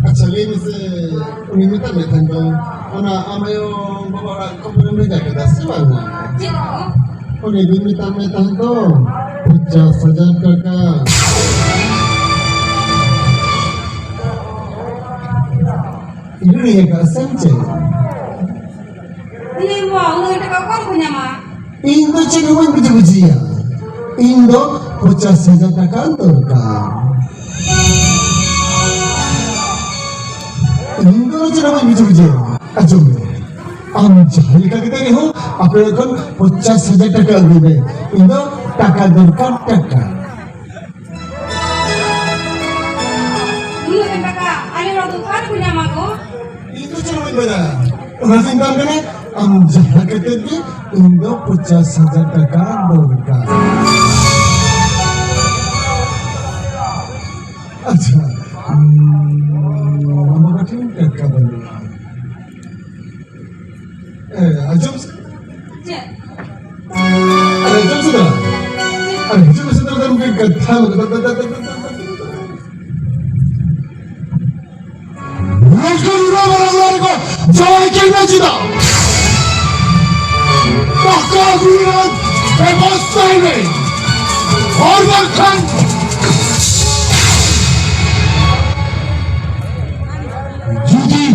ᱟᱪᱪᱷᱟ, ᱞᱟᱹᱭ ᱢᱮᱥᱮ, ᱩᱱᱤ ᱢᱮᱛᱟᱜ ᱢᱮ ᱛᱟᱦᱮᱸ ᱫᱚ, ᱚᱱᱟ ᱟᱢ ᱟᱭᱳ ᱵᱟᱵᱟ ᱚᱲᱟᱜ ᱠᱷᱚᱵᱚᱨᱮᱢ ᱵᱷᱮᱡᱟ ᱠᱮᱫᱟ ᱥᱮ ᱵᱟᱝᱟ? ᱪᱮᱫ ᱠᱚ? ᱩᱱᱤ ᱵᱤᱱ ᱢᱮᱛᱟᱜ ᱢᱮ ᱛᱟᱦᱮᱸ ᱫᱚ, ᱯᱚᱧᱪᱟᱥ ᱦᱟᱡᱟᱨ ᱴᱟᱠᱟ᱾ ᱜᱤᱲᱤ ᱟᱠᱟᱫ ᱥᱮᱢ ᱪᱮᱫ? ᱩᱱᱤ ᱢᱟ ᱩᱱᱟᱹᱜ ᱴᱟᱠᱟ ᱚᱠᱟ ᱨᱮᱠᱚ ᱧᱟᱢᱟ? ᱤᱧ ᱫᱚ ᱪᱮᱫ ᱦᱚᱸ ᱵᱟᱹᱧ ᱵᱩᱡᱷᱟᱹᱣ ᱵᱩᱡᱷᱟᱹᱣᱟ᱾ ᱤᱧ ᱫᱚ ᱯᱚᱧᱪᱟᱥ ᱦᱟᱡᱟᱨ ᱴᱟᱠᱟ ᱫᱚᱨᱠᱟᱨ᱾ ᱤᱧ ᱫᱚ ᱪᱮᱫ ᱦᱚᱸ ᱵᱟᱹᱧ ᱵᱩᱡᱷᱟᱹᱣ ᱵᱩᱡᱷᱟᱹᱣᱟ᱾ ᱟᱸᱡᱚᱢ ᱢᱮ, ᱟᱢ ᱡᱟᱦᱟᱸ ᱞᱮᱠᱟ ᱠᱟᱛᱮ ᱨᱮᱦᱚᱸ ᱟᱯᱮ ᱚᱲᱟᱜ ᱠᱷᱚᱱ ᱯᱚᱧᱪᱟᱥ ᱦᱟᱡᱟᱨ ᱴᱟᱠᱟ ᱟᱹᱜᱩᱭ ᱢᱮ᱾ ᱤᱧ ᱫᱚ ᱴᱟᱠᱟ ᱫᱚᱨᱠᱟᱨ, ᱴᱟᱠᱟ᱾ ᱩᱱᱟᱹᱜ ᱜᱟᱱ ᱴᱟᱠᱟ ᱟᱞᱮ ᱚᱲᱟᱜ ᱫᱚ ᱚᱠᱟ ᱨᱮᱠᱚ ᱧᱟᱢᱟ ᱜᱚ? ᱤᱧ ᱫᱚ ᱪᱮᱫ ᱦᱚᱸ ᱵᱟᱹᱧ ᱢᱮᱱᱟ᱾ ᱚᱱᱟ ᱫᱚᱧ ᱢᱮᱛᱟᱢ ᱠᱟᱱᱟ, ᱟᱢ ᱡᱟᱦᱟᱸ ᱠᱟᱛᱮ ᱜᱮ ᱤᱧ ᱫᱚ ᱯᱚᱧᱪᱟᱥ ᱦᱟᱡᱟᱨ ᱴᱟᱠᱟ ᱫᱚᱨᱠᱟᱨ᱾ ᱟᱪᱪᱷᱟ, ᱩᱸ, ᱟᱢ ᱵᱟᱵᱟ ᱴᱷᱮᱱ ᱴᱟᱠᱟ ᱵᱟᱹᱱᱩᱜᱼᱟ᱾ ᱮ, ᱟᱸᱡᱚᱢ ᱥᱮ? ᱪᱮᱫ? ᱟᱨᱮ, ᱟᱸᱡᱚᱢ ᱥᱮ ᱫᱟ? ᱟᱨᱮ, ᱦᱤᱡᱩᱜ ᱢᱮᱥᱮ ᱫᱟ, ᱫᱟ, ᱢᱤᱫᱴᱮᱱ ᱠᱟᱛᱷᱟ ᱢᱮᱱᱟᱜᱼᱟ, ᱫᱟ, ᱫᱟ, ᱫᱟ᱾ ᱪᱟᱞᱟᱣ ᱠᱟᱱᱟ ᱪᱮᱫᱟᱜ? ᱴᱟᱠᱟ ᱨᱮᱱᱟᱜ ᱵᱮᱵᱚᱥᱛᱷᱟᱭ ᱢᱮ, ᱟᱨ ᱵᱟᱝᱠᱷᱟᱱ ᱡᱩᱫᱤ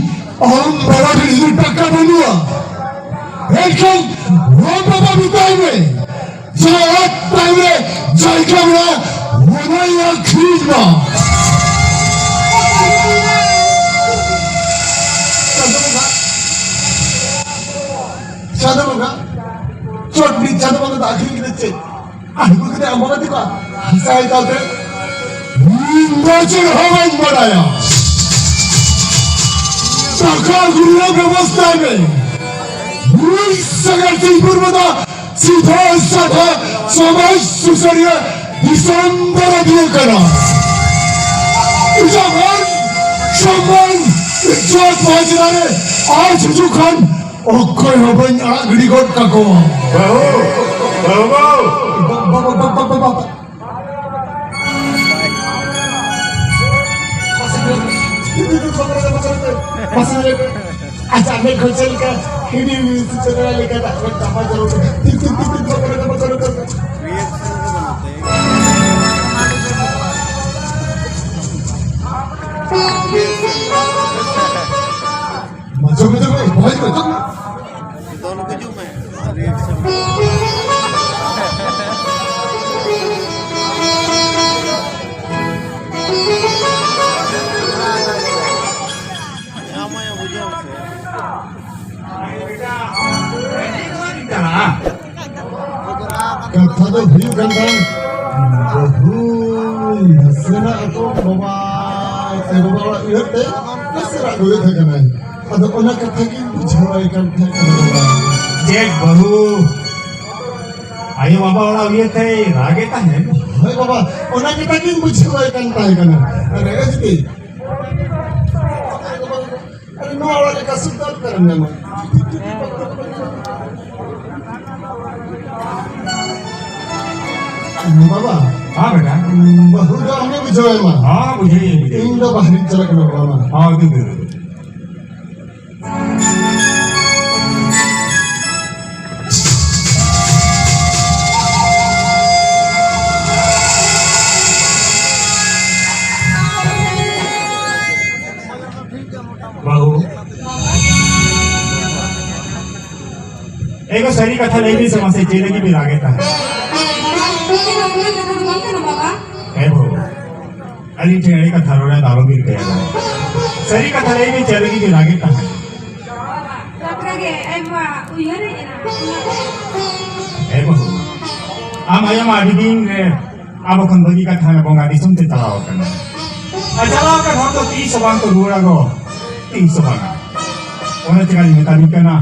ᱟᱢ ᱵᱟᱵᱟ ᱴᱷᱮᱱ ᱡᱩᱫᱤ ᱴᱟᱠᱟ ᱵᱟᱹᱱᱩᱜᱼᱟ, ᱮᱱᱠᱷᱟᱱ ᱟᱢ ᱵᱟᱵᱟ ᱢᱮᱛᱟᱭ ᱢᱮ, ᱡᱟᱦᱟᱸ ᱛᱟᱭᱚᱢ ᱨᱮ ᱡᱟᱭᱜᱟ ᱢᱮᱱᱟᱜᱼᱟ, ᱚᱱᱟᱭ ᱟᱹᱠᱷᱨᱤᱧ ᱢᱟ᱾ ᱪᱟᱸᱫᱚ ᱵᱚᱸᱜᱟ, ᱪᱟᱸᱫᱚ ᱵᱚᱸᱜᱟ, ᱪᱚᱴ ᱢᱤᱫ ᱪᱟᱸᱫᱚ ᱵᱚᱸᱜᱟ ᱫᱚ ᱟᱹᱠᱷᱨᱤᱧ ᱠᱮᱫᱟ ᱪᱮᱫ? ᱟᱹᱜᱩ ᱠᱟᱛᱮ ᱟᱢ ᱵᱚᱸᱜᱟ ᱛᱟᱠᱚ ᱦᱟᱥᱟ ᱮᱠᱟᱞ ᱛᱮ ᱤᱧ ᱫᱚ ᱪᱮᱫ ᱦᱚᱸ ᱵᱟᱹᱧ ᱵᱟᱰᱟᱭᱟ᱾ ᱴᱟᱠᱟ ᱟᱹᱜᱩ ᱨᱮᱱᱟᱜ ᱵᱮᱵᱚᱥᱛᱷᱟᱭ ᱢᱮ᱾ ᱱᱩᱭ ᱥᱟᱜᱟᱲ ᱥᱤᱝ ᱢᱩᱨᱢᱩ ᱫᱚ ᱥᱤᱫᱷᱟᱹ ᱥᱟᱫᱷᱟ ᱥᱚᱢᱟᱡᱽ ᱥᱩᱥᱟᱹᱨᱤᱭᱟᱹ ᱫᱤᱥᱚᱢ ᱫᱟᱨᱟᱫᱤᱭᱟᱹ ᱠᱟᱱᱟ᱾ ᱡᱚᱠᱷᱚᱱ ᱥᱚᱢᱢᱟᱱ ᱤᱡᱡᱚᱛ ᱢᱟᱹᱡᱷᱤ ᱨᱮ ᱟᱨ ᱦᱤᱡᱩᱜ ᱠᱷᱟᱱ ᱚᱠᱚᱭ ᱦᱚᱸ ᱵᱟᱹᱧ ᱟᱲᱟᱜ ᱜᱤᱰᱤ ᱜᱚᱫ ᱠᱟᱠᱚᱣᱟ᱾ ᱵᱟᱹᱦᱩ, ᱵᱟᱹᱦᱩ ᱜᱚ᱾ ᱵᱟ-, ᱵᱟ-, ᱵᱟ-, ᱵᱟ-, ᱵᱟ-, ᱵᱟ-, ᱵᱟ-, ᱟᱪᱪᱷᱟ, ᱢᱮᱫ ᱠᱷᱚᱱ ᱪᱮᱫ ᱞᱮᱠᱟ ᱦᱤᱰᱤᱧ ᱪᱮᱫ ᱞᱮᱠᱟ ᱫᱟᱜ ᱠᱚ ᱪᱟᱯᱟ ᱡᱚᱨᱚ ᱠᱟᱱᱟ᱾ ᱴᱤᱯ, ᱴᱤᱯ, ᱴᱤᱯ, ᱴᱤᱯ, ᱵᱚᱠᱚᱨ ᱠᱟᱱᱟ, ᱵᱚᱠᱚᱨ ᱠᱟᱱᱟ᱾ ᱢᱟᱪᱚ ᱢᱮ ᱫᱚ ᱵᱷᱟᱭ ᱠᱚ ᱫᱚ᱾ ᱫᱚᱞ ᱜᱩᱡᱩᱜ ᱢᱮ᱾ ᱨᱤᱭᱮᱠᱥᱚᱱ᱾ ᱟᱢ ᱟᱭᱳ ᱵᱩᱡᱷᱟᱹᱣ ᱢᱮᱥᱮ᱾ ᱠᱟᱛᱷᱟ ᱫᱚ ᱦᱩᱭᱩᱜ ᱠᱟᱱ ᱛᱟᱦᱮᱸ, ᱵᱟᱹᱦᱩ ᱱᱟᱥᱮᱱᱟᱜ ᱟᱠᱚ ᱵᱟᱵᱟ, ᱟᱡ ᱵᱟᱵᱟ ᱚᱲᱟᱜ ᱩᱭᱦᱟᱹᱨ ᱛᱮ ᱱᱟᱥᱮᱱᱟᱜ ᱨᱩᱣᱟᱹ ᱛᱟᱦᱮᱸ ᱠᱟᱱᱟᱭ᱾ ᱟᱫᱚ ᱚᱱᱟ ᱠᱟᱛᱷᱟ ᱜᱤᱧ ᱵᱩᱡᱷᱟᱹᱣᱟᱭ ᱠᱟᱱ ᱛᱟᱦᱮᱸ ᱠᱟᱱᱟ ᱵᱟᱵᱟ᱾ ᱪᱮᱫ ᱵᱟᱹᱦᱩ? ᱟᱭᱳ ᱵᱟᱵᱟ ᱚᱲᱟᱜ ᱩᱭᱦᱟᱹᱨ ᱛᱮᱭ ᱨᱟᱜᱮ ᱛᱟᱦᱮᱸ? ᱦᱳᱭ ᱵᱟᱵᱟ, ᱚᱱᱟ ᱠᱟᱛᱷᱟ ᱜᱤᱧ ᱵᱩᱡᱷᱟᱹᱣᱟᱭ ᱠᱟᱱ ᱛᱟᱦᱮᱸ ᱠᱟᱱᱟ᱾ ᱟᱨ ᱮ ᱡᱩᱫᱤ ᱟᱨᱮ, ᱱᱚᱣᱟ ᱚᱲᱟᱜ ᱨᱮ ᱮᱠᱟ ᱥᱩᱠ ᱫᱚ ᱚᱠᱟᱨᱮᱢ ᱧᱟᱢᱟ? ᱵᱟᱵᱟ᱾ ᱦᱮᱸ ᱵᱮᱴᱟ᱾ ᱵᱟᱹᱦᱩ ᱫᱚ ᱟᱢᱮ ᱵᱩᱡᱷᱟᱹᱣ ᱮᱢᱟ᱾ ᱦᱮᱸ, ᱵᱩᱡᱷᱟᱹᱣ ᱤᱧ, ᱵᱩᱡᱷᱟᱹᱣ ᱤᱧ᱾ ᱤᱧ ᱫᱚ ᱵᱟᱦᱨᱮᱧ ᱪᱟᱞᱟᱜ ᱠᱟᱱᱟ ᱵᱟᱵᱟ᱾ ᱦᱮᱸ, ᱫᱩ, ᱫᱩ, ᱫᱩ᱾ ᱮᱜᱳ, ᱥᱟᱹᱨᱤ ᱠᱟᱛᱷᱟ ᱞᱟᱹᱭ ᱵᱤᱱ ᱥᱮ ᱢᱟᱥᱮ, ᱪᱮᱫ ᱞᱟᱹᱜᱤᱫ ᱵᱤᱱ ᱨᱟᱜᱮᱫ ᱛᱟᱦᱮᱸᱫ? ᱵᱟᱵᱟ, ᱪᱮᱫ ᱦᱚᱸ ᱚᱱᱠᱟᱱ ᱠᱟᱛᱷᱟ ᱫᱚ ᱵᱟᱝ ᱠᱟᱱᱟ, ᱵᱟᱵᱟ᱾ ᱦᱮᱸ ᱵᱟᱹᱵᱩ, ᱟᱹᱞᱤᱧ ᱴᱷᱮᱱ ᱮᱲᱮ ᱠᱟᱛᱷᱟ ᱨᱚᱲ ᱨᱮᱱᱟᱜ ᱫᱚ ᱟᱞᱚ ᱵᱤᱱ ᱨᱤᱠᱟᱹᱭᱟ ᱵᱟᱹᱵᱩ᱾ ᱥᱟᱹᱨᱤ ᱠᱟᱛᱷᱟ ᱞᱟᱹᱭ ᱵᱤᱱ, ᱪᱮᱫ ᱞᱟᱹᱜᱤᱫ ᱵᱤᱱ ᱨᱟᱜᱮᱫ ᱛᱟᱦᱮᱸᱫ? ᱵᱟᱵᱟ, ᱠᱟᱛᱷᱟ ᱜᱮ ᱟᱭᱢᱟ ᱩᱭᱦᱟᱹᱨ ᱦᱮᱡ ᱮᱱᱟ᱾ ᱦᱮᱸ ᱵᱟᱹᱵᱩ, ᱟᱢ ᱟᱭᱳ ᱢᱟ ᱟᱹᱰᱤ ᱫᱤᱱ ᱨᱮ ᱟᱵᱚ ᱠᱷᱚᱱ ᱵᱟᱹᱜᱤ ᱠᱟᱛᱮ ᱦᱟᱱᱮ ᱵᱚᱸᱜᱟ ᱫᱤᱥᱚᱢ ᱛᱮ ᱪᱟᱞᱟᱣ ᱟᱠᱟᱱᱟ᱾ ᱟᱨ ᱪᱟᱞᱟᱣ ᱟᱠᱟᱱ ᱦᱚᱲ ᱫᱚ ᱛᱤᱥ ᱦᱚᱸ ᱵᱟᱝ ᱠᱚ ᱨᱩᱣᱟᱹᱲᱟ ᱜᱚ, ᱛᱤᱥ ᱦᱚᱸ ᱵᱟᱝᱟ᱾ ᱚᱱᱟ ᱪᱤᱠᱟᱹᱧ ᱢᱮᱛᱟᱵᱤᱱ ᱠᱟᱱᱟ,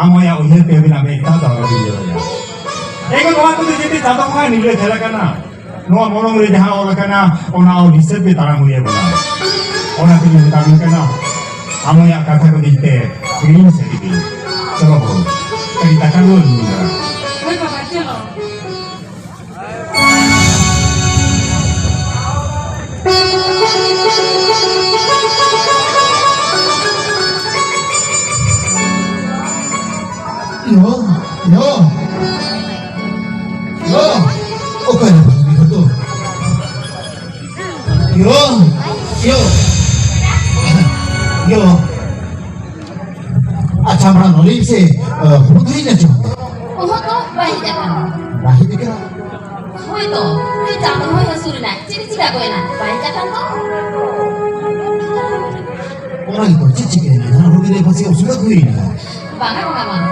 ᱟᱢ ᱟᱭᱟᱜ ᱩᱭᱦᱟᱹᱨ ᱛᱮ ᱟᱹᱵᱤᱱᱟᱜ ᱢᱮᱫ ᱫᱟᱜ ᱫᱚ ᱟᱞᱚᱵᱤᱱ ᱡᱚᱨᱚᱭᱟ᱾ ᱮᱱᱠᱷᱟᱱ ᱱᱚᱣᱟ ᱠᱚᱫᱚ ᱡᱮᱛᱮ ᱪᱟᱸᱫᱚ ᱵᱚᱸᱜᱟ ᱱᱤᱨᱞᱟᱹ ᱠᱷᱮᱞ ᱠᱟᱱᱟ᱾ ᱱᱚᱣᱟ ᱢᱚᱞᱚᱝ ᱨᱮ ᱡᱟᱦᱟᱸ ᱚᱞ ᱟᱠᱟᱱᱟ, ᱚᱱᱟ ᱚᱞ ᱦᱤᱥᱟᱹᱵ ᱜᱮ ᱛᱟᱲᱟᱢ ᱦᱩᱭ ᱟᱵᱚᱱᱟ᱾ ᱚᱱᱟ ᱛᱮᱜᱮ ᱢᱮᱛᱟᱵᱤᱱ ᱠᱟᱱᱟ, ᱟᱢ ᱟᱭᱟᱜ ᱠᱟᱛᱷᱟ ᱠᱚ ᱤᱫᱤ ᱛᱮ ᱦᱤᱲᱤᱧ ᱥᱟᱹᱨᱤ ᱜᱮ᱾ ᱪᱚᱞᱚ ᱵᱚᱱ, ᱠᱟᱹᱴᱤᱡ ᱫᱟᱠᱟ ᱵᱚᱱ ᱡᱚᱢᱟ᱾ ᱦᱳᱭ ᱵᱟᱵᱟ, ᱪᱚᱞᱚ᱾ ᱭᱳ, ᱭᱳ, ᱭᱳ, ᱚᱠᱟᱨᱮ ᱵᱟᱹᱜᱤ ᱠᱟᱫᱚ? ᱭᱳ, ᱭᱳ, ᱭᱳ᱾ ᱟᱪᱪᱷᱟ, ᱢᱟᱲᱟᱝ ᱞᱟᱹᱭ ᱢᱮᱥᱮ, ᱦᱩᱲᱩ ᱫᱚ ᱦᱮᱡ ᱱᱟ ᱪᱚ? ᱚᱦᱚ ᱛᱚ, ᱵᱟᱭ ᱦᱮᱡ ᱟᱠᱟᱱᱟ᱾ ᱵᱟᱭ ᱦᱮᱡ ᱟᱠᱟᱱᱟ? ᱦᱳᱭ ᱛᱚ, ᱩᱱᱤ ᱪᱟᱸᱫᱚ ᱦᱚᱸᱭ ᱦᱟᱹᱥᱩᱨ ᱮᱱᱟ᱾ ᱪᱮᱫ ᱪᱤᱠᱟ ᱜᱚᱭᱱᱟ? ᱵᱟᱭ ᱦᱮᱡ ᱟᱠᱟᱱ ᱫᱚ? ᱚᱱᱟ ᱜᱮᱛᱚ, ᱪᱮᱫ ᱪᱤᱠᱟᱹᱭᱮᱱᱟ? ᱡᱟᱦᱟᱸ ᱦᱩᱲᱩ ᱫᱤᱱ ᱨᱮ ᱯᱟᱥᱮ ᱚᱥᱩᱵᱤᱫᱷᱟ ᱠᱚ ᱦᱩᱭᱮᱱᱟ᱾ ᱵᱟᱝᱟ, ᱵᱟᱝᱟ, ᱵᱟᱝᱟ᱾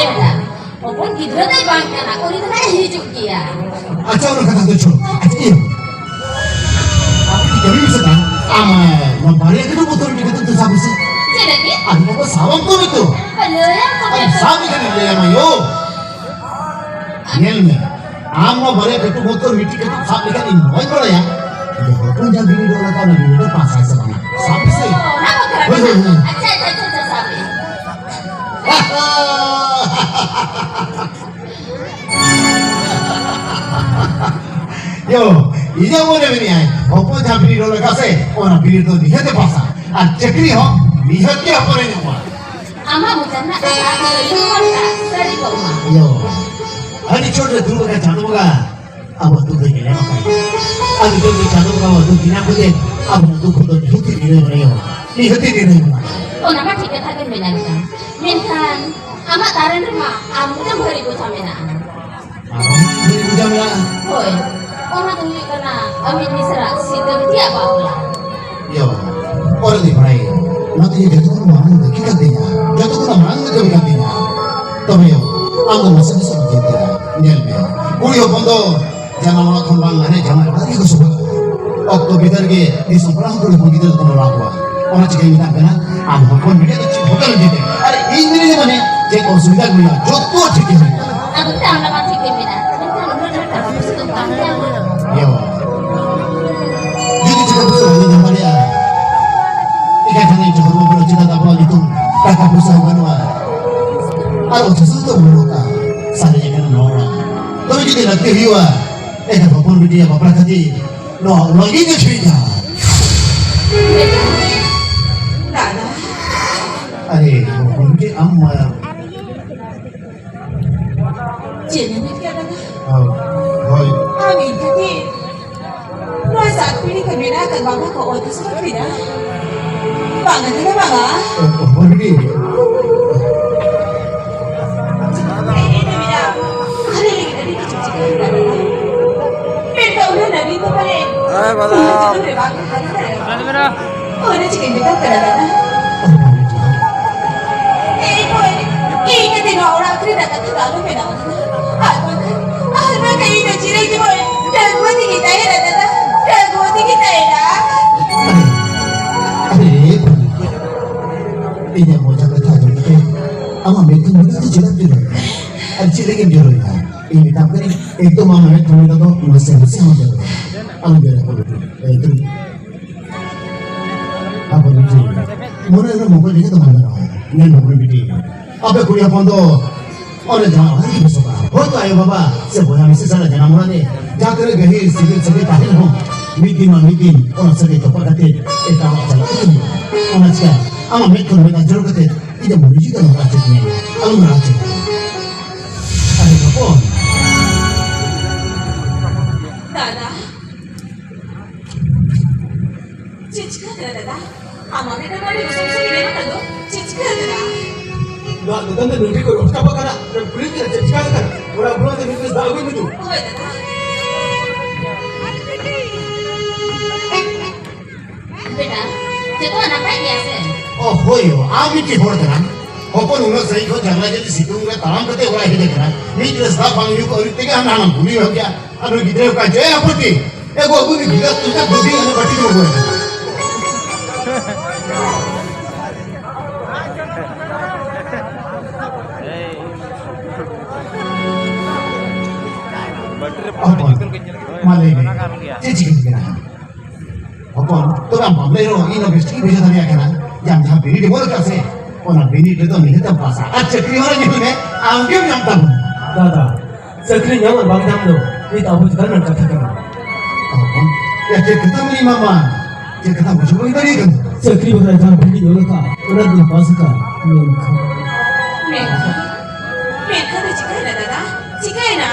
ᱮᱱᱠᱷᱟᱱ ᱦᱚᱯᱚᱱ ᱜᱤᱫᱽᱨᱟᱹ ᱫᱚᱭ ᱵᱟᱝ ᱠᱟᱱᱟ, ᱩᱱᱤ ᱫᱚ ᱱᱟᱜ ᱦᱤᱡᱩᱜ ᱜᱮᱭᱟ᱾ ᱟᱪᱪᱷᱟ, ᱚᱱᱟ ᱠᱟᱛᱷᱟ ᱫᱚ ᱪᱷᱳᱲ᱾ ᱟᱪᱪᱷᱟ, ᱤᱭᱟᱹ, ᱟᱯᱮ ᱠᱟᱹᱢᱤ ᱢᱮᱥᱮ ᱛᱟᱢ, ᱟᱢ, ᱱᱚᱣᱟ ᱵᱟᱨᱭᱟ ᱠᱟᱹᱴᱩᱵ ᱵᱚᱛᱚᱨ ᱢᱤᱫ ᱠᱟᱹᱴᱩᱵ ᱫᱚ ᱥᱟᱵ ᱢᱮᱥᱮ᱾ ᱪᱮᱫ ᱞᱟᱹᱜᱤᱫ? ᱟᱨ ᱱᱚᱣᱟ ᱠᱚ ᱥᱟᱵ ᱟᱢ ᱛᱚ ᱱᱤᱛᱚᱜ᱾ ᱞᱟᱹᱭᱟᱢ ᱠᱚ ᱟᱢ ᱢᱮ᱾ ᱥᱟᱵ ᱞᱮᱠᱷᱟᱱ ᱤᱧ ᱞᱟᱹᱭᱟᱢᱟ ᱭᱳ᱾ ᱧᱮᱞ ᱢᱮ, ᱟᱢ ᱱᱚᱣᱟ ᱵᱟᱨᱭᱟ ᱠᱟᱹᱴᱩᱵ ᱵᱚᱛᱚᱨ ᱢᱤᱫᱴᱤᱡ ᱠᱟᱹᱴᱩᱵ ᱥᱟᱵ ᱞᱮᱠᱷᱟᱱ ᱤᱧ ᱱᱚᱣᱟᱧ ᱵᱟᱲᱟᱭᱟ ᱡᱮ ᱦᱚᱯᱚᱱ ᱡᱟᱦᱟᱸ ᱵᱤᱱᱤᱰ ᱚᱞ ᱟᱠᱟᱫ, ᱚᱱᱟ ᱵᱤᱱᱤᱰ ᱫᱚ ᱯᱟᱥ ᱟᱭ ᱥᱮ ᱵᱟᱝᱟ᱾ ᱥᱟᱵ ᱢᱮᱥᱮ᱾ ᱚ, ᱚᱱᱟ ᱵᱟᱠᱷᱨᱟ ᱦᱳᱭ, ᱦᱳᱭ, ᱦᱳᱭ᱾ ᱟᱪᱪᱷᱟ, ᱟᱪᱪᱷᱟ, ᱟᱪᱪᱷᱟ, ᱟᱪᱪᱷᱟ, ᱥᱟᱵ ᱢᱮ᱾ ᱭᱳ, ᱤᱧᱟᱹᱜ ᱢᱚᱱᱮ ᱢᱮᱱᱮᱜᱼᱟᱭ, ᱦᱚᱯᱚᱱ ᱡᱟᱦᱟᱸ ᱵᱤᱱᱤᱰ ᱚᱞ ᱟᱠᱟᱫ ᱥᱮ, ᱚᱱᱟ ᱵᱤᱱᱤᱰ ᱫᱚ ᱱᱤᱦᱟᱹᱛ ᱮ ᱯᱟᱥᱟ᱾ ᱟᱨ ᱪᱟᱹᱠᱨᱤ ᱦᱚᱸ ᱱᱤᱦᱟᱹᱛ ᱜᱮ ᱦᱚᱯᱚᱱᱮ ᱧᱟᱢᱟ᱾ ᱟᱢᱟᱜ ᱢᱚᱪᱟ ᱨᱮᱱᱟᱜ ᱠᱟᱛᱷᱟ ᱟᱹᱰᱤ ᱜᱚᱴᱟ ᱥᱟᱹᱨᱤ ᱠᱚᱜ ᱢᱟ᱾ ᱭᱳ, ᱟᱹᱰᱤ ᱪᱚᱴ ᱨᱮ ᱫᱩᱲᱩᱵ ᱟᱠᱟᱱ ᱪᱟᱸᱫᱚ ᱵᱚᱸᱜᱟ ᱟᱵᱚ ᱫᱩᱠ ᱫᱚᱭ ᱧᱮᱞ ᱮᱢ ᱟᱠᱟᱫ᱾ ᱟᱹᱰᱤ ᱪᱚᱴ ᱨᱮ ᱪᱟᱸᱫᱚ ᱵᱚᱸᱜᱟ ᱟᱵᱚ ᱫᱩᱠ ᱧᱟᱢ ᱠᱟᱛᱮ ᱟᱵᱚ ᱫᱩᱠ ᱠᱚᱫᱚ ᱱᱤᱦᱟᱹᱛ ᱜᱮ ᱱᱤᱨᱟᱹᱭ ᱵᱚᱱᱟ ᱭᱳ᱾ ᱱᱤᱦᱟᱹᱛ ᱜᱮ ᱱᱤᱨᱟᱹᱭ ᱵᱚᱱᱟ᱾ ᱚᱱᱟ ᱢᱟ ᱴᱷᱤᱠ ᱠᱟᱛᱷᱟ ᱜᱮᱢ ᱢᱮᱱ ᱟᱠᱟᱫᱟ᱾ ᱢᱮᱱᱠᱷᱟᱱ ᱟᱢᱟᱜ ᱛᱟᱨᱮᱱ ᱨᱮᱢᱟ ᱟᱨ ᱢᱤᱫᱴᱟᱝ ᱵᱷᱟᱹᱨᱤ ᱵᱚᱡᱷᱟ ᱢᱮᱱᱟᱜᱼᱟ᱾ ᱟᱨᱦᱚᱸ ᱵᱷᱟᱹᱨᱤ ᱵᱚᱡᱷᱟ ᱢᱮᱱᱟᱜᱼᱟ? ᱦᱳᱭ, ᱚᱱᱟ ᱫᱚ ᱦᱩᱭᱩᱜ ᱠᱟᱱᱟ ᱟᱢᱤᱡ ᱢᱤᱥᱨᱟ ᱥᱤᱛᱟᱹ ᱵᱤᱴᱤᱭᱟᱜ ᱵᱟᱯᱞᱟ᱾ ᱭᱳ, ᱚᱱᱟ ᱫᱚᱧ ᱵᱟᱲᱟᱭ ᱜᱮᱭᱟ᱾ ᱚᱱᱟ ᱫᱚ ᱤᱧ ᱡᱚᱛᱚ ᱠᱷᱚᱱ ᱢᱟᱨᱟᱝ ᱞᱟᱹᱠᱛᱤ ᱠᱟᱱ ᱛᱤᱧᱟ, ᱡᱚᱛᱚ ᱠᱷᱚᱱ ᱢᱟᱨᱟᱝ ᱞᱟᱹᱠᱛᱤ ᱠᱟᱱ ᱛᱤᱧᱟ᱾ ᱛᱚᱵᱮ ᱭᱳ, ᱟᱢ ᱫᱚ ᱱᱟᱥᱮ ᱱᱟᱥᱮ ᱮᱢ ᱪᱤᱱᱛᱟᱹᱭᱟ᱾ ᱧᱮᱞ ᱢᱮ, ᱠᱩᱲᱤ ᱦᱚᱯᱚᱱ ᱫᱚ ᱡᱟᱱᱟᱢ ᱚᱲᱟᱜ ᱠᱷᱚᱱ ᱵᱟᱝ ᱦᱟᱱᱮ ᱡᱟᱶᱟᱭ ᱚᱲᱟᱜ ᱨᱮᱜᱮ ᱠᱚ ᱥᱚᱵᱷᱟᱜᱼᱟ᱾ ᱚᱠᱛᱚ ᱵᱤᱫᱟᱹᱞ ᱜᱮ ᱫᱤᱥᱚᱢ ᱯᱟᱲᱟ ᱦᱚᱸ ᱠᱩᱲᱤ ᱦᱚᱯᱚᱱ ᱜᱤᱫᱽᱨᱟᱹ ᱫᱚᱠᱚ ᱞᱟᱜᱟᱣ ᱠᱚᱣᱟ᱾ ᱚᱱᱟ ᱪᱤᱠᱟᱹᱧ ᱢᱮᱛᱟᱢ ᱠᱟᱱᱟ, ᱟᱢ ᱦᱚᱯᱚᱱ ᱵᱤᱴᱤ ᱫᱚ ᱪᱮᱫ ᱦᱚᱸ ᱵᱟᱢ ᱪᱤᱠᱟᱹᱭᱟ᱾ ᱟᱨ ᱤᱧ ᱢᱤᱱᱟᱹᱧᱟ ᱢᱟᱱᱮ ᱪᱮᱫ ᱚᱥᱩᱵᱤᱫᱷᱟ ᱜᱮ ᱵᱟᱹᱱᱩᱜᱼᱟ, ᱡᱚᱛᱚ ᱴᱷᱤᱠ ᱜᱮ ᱦᱩᱭᱩᱜᱼᱟ᱾ ᱟᱫᱚ ᱢᱮᱛᱟᱜ ᱚᱱᱟ ᱢᱟ ᱴᱷᱤᱠ ᱜᱮ ᱢᱮᱱᱟᱜᱼᱟ, ᱢᱮᱱᱠᱷᱟᱱ ᱩᱱᱟᱹᱜ ᱰᱷᱮᱨ ᱴᱟᱠᱟ ᱯᱚᱭᱥᱟ ᱫᱚ ᱵᱟᱝ ᱧᱟᱢᱚᱜᱼᱟ᱾ ᱤᱭᱟᱹ ᱵᱟᱵᱟ, ᱡᱩᱫᱤ ᱴᱟᱠᱟ ᱯᱚᱭᱥᱟ ᱵᱟᱝ ᱧᱟᱢ ᱫᱟᱲᱮᱭᱟᱜᱼᱟ, ᱮᱱᱠᱷᱟᱱ ᱤᱧ ᱦᱚᱲᱢᱚ ᱵᱚᱞᱚ ᱪᱮᱫᱟᱜ ᱟᱵᱚᱣᱟᱜ ᱧᱩᱛᱩᱢ ᱴᱟᱠᱟ ᱯᱚᱭᱥᱟ ᱦᱚᱸ ᱵᱟᱹᱱᱩᱜᱼᱟ᱾ ᱟᱨ ᱚᱛᱷᱚᱪᱚ ᱫᱚ ᱵᱟᱹᱱᱩᱜ ᱟᱠᱟᱫ, ᱥᱟᱨᱮᱡ ᱟᱠᱟᱱᱟ ᱱᱚᱣᱟ ᱚᱲᱟᱜ᱾ ᱛᱚᱵᱮ ᱡᱩᱫᱤ ᱞᱟᱹᱠᱛᱤ ᱦᱩᱭᱩᱜᱼᱟ, ᱮᱱᱠᱷᱟᱱ ᱦᱚᱯᱚᱱ ᱵᱤᱴᱤᱭᱟᱜ ᱵᱟᱯᱞᱟ ᱠᱷᱟᱹᱛᱤᱨ ᱱᱚᱣᱟ ᱚᱲᱟᱜ ᱜᱤᱧ ᱟᱹᱠᱷᱨᱤᱧᱟ᱾ ᱫᱟᱫᱟ᱾ ᱟᱨᱮ, ᱦᱚᱯᱚᱱ ᱵᱤᱴᱤ, ᱟᱢ ᱢᱟ ᱪᱮᱫ ᱮᱢ ᱢᱮᱱ ᱠᱮᱫᱟ ᱫᱟᱫᱟ? ᱦᱳᱭ, ᱦᱳᱭ᱾ ᱟᱢ ᱤᱧ ᱠᱷᱟᱹᱛᱤᱨ ᱱᱚᱣᱟ ᱥᱟᱛ ᱯᱤᱲᱦᱤ ᱠᱷᱚᱱ ᱢᱮᱱᱟᱜ ᱟᱠᱟᱫ ᱵᱟᱵᱟ ᱠᱚ ᱚᱛ ᱦᱟᱥᱟ ᱠᱷᱚᱱ ᱵᱟᱝᱟ ᱫᱟᱫᱟ, ᱵᱟᱝᱟ᱾ ᱦᱚᱯᱚᱱ ᱵᱤᱴᱤ᱾ ᱟᱞᱮ ᱞᱟᱹᱜᱤᱫ ᱟᱹᱰᱤ ᱠᱤᱪᱷᱩ ᱪᱤᱠᱟᱹ ᱦᱩᱭᱩᱜᱼᱟ ᱫᱟᱫᱟ᱾ ᱢᱮᱱᱠᱷᱟᱱ ᱩᱱᱟᱹᱜ ᱱᱟᱹᱢᱤ ᱠᱚ ᱯᱟᱞᱮ ᱦᱮᱸ, ᱵᱟᱫᱟ᱾ ᱩᱱᱟᱹᱜ ᱪᱟᱸᱫᱳ ᱨᱮ ᱵᱟᱝ ᱠᱚ ᱦᱟᱨᱟ ᱫᱟᱲᱮᱭᱟᱜᱼᱟ᱾ ᱚᱱᱟ ᱪᱤᱠᱟᱹᱧ ᱢᱮᱛᱟᱢ ᱠᱟᱱᱟ ᱫᱟᱫᱟ? ᱮᱭ ᱵᱳᱭ, ᱤᱧ ᱠᱟᱛᱮ ᱱᱚᱣᱟ ᱚᱲᱟᱜ ᱨᱮᱱᱟᱜ ᱠᱟᱛᱷᱟ ᱫᱚ ᱟᱞᱚᱢ ᱢᱮᱱᱟ᱾ ᱟᱨ ᱵᱟᱝᱠᱷᱟᱱ, ᱟᱨ ᱵᱟᱝᱠᱷᱟᱱ ᱤᱧ ᱫᱚ ᱪᱤᱨᱟᱹ ᱡᱤᱵᱚᱱ ᱰᱟᱺᱜᱩᱣᱟᱹ ᱛᱮᱜᱮᱧ ᱛᱟᱦᱮᱱᱟ ᱫᱟᱫᱟ, ᱰᱟᱺᱜᱩᱣᱟᱹ ᱛᱮᱜᱮᱧ ᱛᱟᱦᱮᱱᱟ᱾ ᱟᱨᱮ, ᱤᱧᱟᱹᱜ ᱢᱚᱡᱟ ᱠᱟᱛᱷᱟ ᱟᱸᱡᱚᱢ ᱠᱟᱛᱮ ᱟᱢᱟᱜ ᱢᱮᱫ ᱠᱷᱚᱱ ᱢᱮᱫ ᱫᱚ ᱪᱮᱫᱟᱜ ᱡᱚᱨᱚᱭᱮᱱᱟ? ᱟᱨ ᱪᱮᱫ ᱞᱟᱹᱜᱤᱫ ᱡᱚᱨᱚᱭᱮᱱᱟ? ᱤᱧ ᱢᱮᱛᱟᱢ ᱠᱟᱹᱱᱟᱹᱧ, ᱮᱠᱫᱚᱢ ᱟᱢᱟᱜ ᱢᱮᱫ ᱠᱷᱚᱱ ᱢᱮᱫ ᱫᱚ ᱱᱟᱥᱮ ᱱᱟᱥᱮ ᱦᱚᱸ ᱡᱚᱨᱚᱭᱮᱱᱟ᱾ ᱟᱞᱚᱢ ᱡᱚᱨᱚᱭᱟ, ᱵᱟᱹᱵᱩ᱾ ᱮᱠᱫᱚᱢ᱾ ᱟᱵᱚ ᱱᱤᱡᱮ ᱢᱚᱱᱮ ᱨᱮ ᱢᱚᱠᱚᱧ ᱞᱮᱠᱟ ᱫᱚ ᱵᱟᱝ ᱜᱟᱱᱚᱜᱼᱟ᱾ ᱧᱮᱞ ᱢᱮ ᱵᱤᱴᱤ, ᱟᱯᱮ ᱠᱩᱲᱤ ᱦᱚᱯᱚᱱ ᱫᱚ ᱚᱸᱰᱮ ᱡᱟᱶᱟᱭ ᱚᱲᱟᱜ ᱨᱮᱜᱮ ᱯᱮ ᱥᱚᱵᱷᱟᱜᱼᱟ᱾ ᱦᱳᱭᱛᱳ ᱟᱭᱳ ᱵᱟᱵᱟ ᱥᱮ ᱵᱚᱭᱦᱟ ᱢᱤᱥᱤ ᱥᱟᱞᱟᱜ ᱡᱟᱱᱟᱢ ᱚᱲᱟᱜ ᱨᱮ ᱡᱟᱦᱟᱸ ᱛᱤᱱᱟᱹᱜ ᱜᱟᱹᱦᱤᱨ ᱥᱤᱵᱤᱞ ᱥᱟᱹᱜᱟᱹᱭ ᱛᱟᱦᱮᱸ ᱨᱮᱦᱚᱸ, ᱢᱤᱫ ᱫᱤᱱ ᱵᱟᱝ ᱢᱤᱫ ᱫᱤᱱ ᱚᱱᱟ ᱥᱟᱹᱜᱟᱹᱭ ᱛᱚᱯᱟᱜ ᱠᱟᱛᱮ ᱮᱴᱟᱜ ᱚᱲᱟᱜ ᱪᱟᱞᱟᱜ ᱛᱮ ᱦᱩᱭᱩᱜᱼᱟ᱾ ᱚᱱᱟ ᱪᱤᱠᱟᱹ ᱟᱢᱟᱜ ᱢᱮᱫ ᱠᱷᱚᱱ ᱢᱮᱫ ᱟᱸᱡᱚᱨ ᱠᱟᱛᱮ ᱤᱧᱟᱹᱜ ᱢᱚᱱᱮ ᱡᱤᱣᱤ ᱫᱚ ᱟᱞᱚᱢ ᱨᱟᱲᱟ ᱦᱚᱪᱚ ᱛᱤᱧᱟ, ᱟᱞᱚᱢ ᱨᱟᱲᱟ ᱦᱚᱪᱚ ᱛᱤᱧᱟ᱾ ᱟᱨᱮ ᱦᱚᱯᱚᱱ᱾ ᱫᱟᱫᱟ, ᱪᱮᱫ ᱪᱤᱠᱟᱹ ᱠᱟᱱᱟ ᱫᱟᱫᱟ? ᱟᱢᱟᱜ ᱢᱮᱫ ᱨᱮ ᱟᱹᱰᱤ ᱜᱚᱥᱚ ᱜᱚᱥᱚ ᱜᱮ ᱧᱮᱞᱚᱜ ᱠᱟᱱ ᱫᱚ᱾ ᱪᱮᱫ ᱪᱤᱠᱟᱹ ᱠᱟᱱᱟ? ᱫᱟᱜ ᱫᱚ ᱛᱟᱭᱚᱢ ᱛᱮ ᱱᱚᱸᱰᱮ ᱠᱚ ᱨᱚᱲ ᱪᱟᱵᱟ ᱠᱟᱱᱟ᱾ ᱚᱱᱟ ᱠᱩᱲᱤ ᱜᱤᱫᱽᱨᱟᱹ ᱪᱮᱫ ᱪᱤᱠᱟ ᱟᱠᱟᱱᱟ? ᱚᱲᱟᱜ ᱵᱚᱞᱚ ᱠᱟᱛᱮ ᱢᱤᱫ ᱜᱞᱟᱥ ᱫᱟᱜ ᱟᱹᱜᱩᱭ ᱢᱮ ᱛᱚ᱾ ᱦᱳᱭ ᱫᱟᱫᱟ᱾ ᱵᱮᱴᱟ, ᱡᱚᱛᱚᱣᱟᱜ ᱱᱟᱯᱟᱭ ᱜᱮᱭᱟ ᱥᱮ? ᱚ, ᱦᱳᱭ ᱭᱳ, ᱟᱢ ᱢᱤᱫᱴᱤᱡ ᱦᱚᱲ ᱠᱟᱱᱟᱢ᱾ ᱦᱚᱯᱚᱱ ᱩᱱᱟᱹᱜ ᱥᱟᱺᱜᱤᱧ ᱠᱷᱚᱱ ᱡᱟᱝᱞᱟ ᱡᱟᱹᱞᱤ ᱥᱤᱛᱩᱝ ᱨᱮ ᱛᱟᱲᱟᱢ ᱠᱟᱛᱮ ᱚᱲᱟᱜ ᱦᱮᱡ ᱟᱠᱟᱱᱟ᱾ ᱢᱤᱫ ᱜᱞᱟᱥ ᱫᱟᱜ ᱵᱟᱝ ᱧᱩ ᱠᱚ ᱟᱹᱣᱨᱤ ᱛᱮᱜᱮ ᱦᱟᱱᱟ ᱦᱟᱱᱟᱢ ᱠᱩᱞᱤ ᱮᱦᱚᱵ ᱠᱮᱜᱼᱟ᱾ ᱟᱨ ᱱᱩᱭ ᱜᱤᱫᱽᱨᱟᱹ ᱚᱠᱟ ᱡᱮ ᱟᱯᱚᱛᱤ? ᱮ ᱜᱚ, ᱟᱹᱜᱩ ᱱᱩᱭ ᱜᱤᱞᱟᱥ ᱛᱩᱞ ᱠᱟᱛᱮ ᱫᱩᱫᱤ ᱦᱟᱱᱮ ᱵᱟᱹᱴᱤ ᱨᱮ ᱵᱚᱞᱚᱭᱮᱱᱟ᱾ ᱦᱚᱯᱚᱱ, ᱢᱟ ᱞᱟᱹᱭ ᱢᱮ, ᱪᱮᱫ ᱪᱤᱠᱟᱹ ᱠᱟᱱᱟ? ᱦᱚᱯᱚᱱ, ᱛᱚᱵᱮ ᱟᱢ ᱵᱟᱢ ᱞᱟᱹᱭ ᱨᱮᱦᱚᱸ ᱤᱧ ᱫᱚ ᱵᱮᱥ ᱴᱷᱤᱠ ᱤᱧ ᱵᱩᱡᱷᱟᱹᱣ ᱫᱟᱲᱮᱭᱟᱜ ᱠᱟᱱᱟ ᱡᱮ ᱟᱢ ᱡᱟᱦᱟᱸ ᱵᱤᱱᱤᱰ ᱮᱢ ᱚᱞ ᱟᱠᱟᱫ ᱥᱮ, ᱚᱱᱟ ᱵᱤᱱᱤᱰ ᱨᱮᱫᱚ ᱱᱤᱦᱟᱹᱛ ᱮᱢ ᱯᱟᱥᱟ᱾ ᱟᱨ ᱪᱟᱹᱠᱨᱤ ᱦᱚᱸ ᱧᱮᱞ ᱢᱮ, ᱟᱢ ᱜᱮᱢ ᱧᱟᱢ ᱛᱟᱵᱚᱱᱟ᱾ ᱫᱟᱫᱟ, ᱪᱟᱹᱠᱨᱤ ᱧᱟᱢ ᱟᱨ ᱵᱟᱝ ᱧᱟᱢ ᱫᱚ ᱱᱤᱛ ᱟᱵᱚ ᱪᱮᱛᱟᱱ ᱨᱮᱱᱟᱜ ᱠᱟᱛᱷᱟ ᱠᱟᱱᱟ᱾ ᱦᱚᱯᱚᱱ, ᱭᱟ, ᱪᱮᱫ ᱠᱟᱛᱷᱟᱢ ᱞᱟᱹᱭ ᱢᱟᱢᱟ? ᱪᱮᱫ ᱠᱟᱛᱷᱟᱢ ᱵᱩᱡᱷᱟᱹᱣ ᱵᱟᱹᱧ ᱫᱟᱲᱮᱭᱟᱜ ᱠᱟᱱᱟ? ᱪᱟᱹᱠᱨᱤ ᱵᱟᱠᱷᱨᱟ ᱡᱟᱦᱟᱸ ᱵᱤᱱᱤᱰ ᱤᱧ ᱚᱞ ᱟᱠᱟᱫ, ᱚᱱᱟ ᱫᱚᱧ ᱯᱟᱥ ᱟᱠᱟᱫ᱾ ᱢᱮᱱᱠᱷᱟᱱ ᱢᱮᱱᱠᱷᱟᱱ, ᱢᱮᱱᱠᱷᱟᱱ ᱫᱚ ᱪᱤᱠᱟᱹᱭᱮᱱᱟ ᱫᱟᱫᱟ? ᱪᱤᱠᱟᱹᱭᱮᱱᱟ?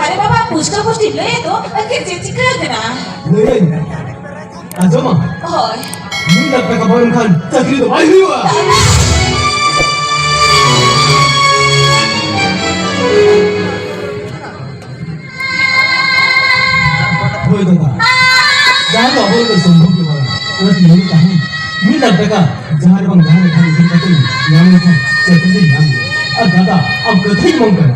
ᱟᱨᱮ ᱵᱟᱵᱟ, ᱯᱩᱥᱴᱟᱹ ᱯᱩᱥᱴᱤ ᱞᱟᱹᱭ ᱫᱚ, ᱟᱹᱠᱷᱤᱨ ᱪᱮᱫ ᱪᱤᱠᱟᱹ ᱟᱠᱟᱱᱟ? ᱞᱟᱹᱭᱟᱹᱧ, ᱟᱸᱡᱚᱢᱟ? ᱦᱳᱭ᱾ ᱢᱤᱫ ᱞᱟᱠᱷ ᱴᱟᱠᱟ ᱵᱟᱝ ᱮᱢ ᱠᱷᱟᱱ ᱪᱟᱹᱠᱨᱤ ᱫᱚ ᱵᱟᱭ ᱦᱩᱭᱩᱜᱼᱟ᱾ ᱦᱳᱭ ᱫᱟᱫᱟ, ᱡᱟᱦᱟᱸ ᱫᱚ ᱟᱵᱚ ᱞᱟᱹᱜᱤᱫ ᱥᱚᱢᱵᱷᱚᱵ ᱜᱮ ᱵᱟᱝ᱾ ᱚᱱᱟᱛᱮ ᱢᱮᱱᱮᱫ ᱛᱟᱦᱮᱸᱫ, ᱢᱤᱫ ᱞᱟᱠᱷ ᱴᱟᱠᱟ ᱡᱟᱦᱟᱸ ᱨᱮ ᱵᱟᱝ ᱡᱟᱦᱟᱸ ᱨᱮ ᱠᱷᱟᱱ ᱩᱫᱷᱟᱹᱨ ᱠᱟᱛᱮ ᱧᱟᱢ ᱞᱮᱠᱷᱟᱱ ᱪᱟᱹᱠᱨᱤ ᱫᱚᱧ ᱧᱟᱢ ᱜᱮᱭᱟ᱾ ᱟᱨ ᱫᱟᱫᱟ, ᱟᱢ ᱠᱟᱛᱷᱟᱧ ᱮᱢᱟᱢ ᱠᱟᱱᱟ,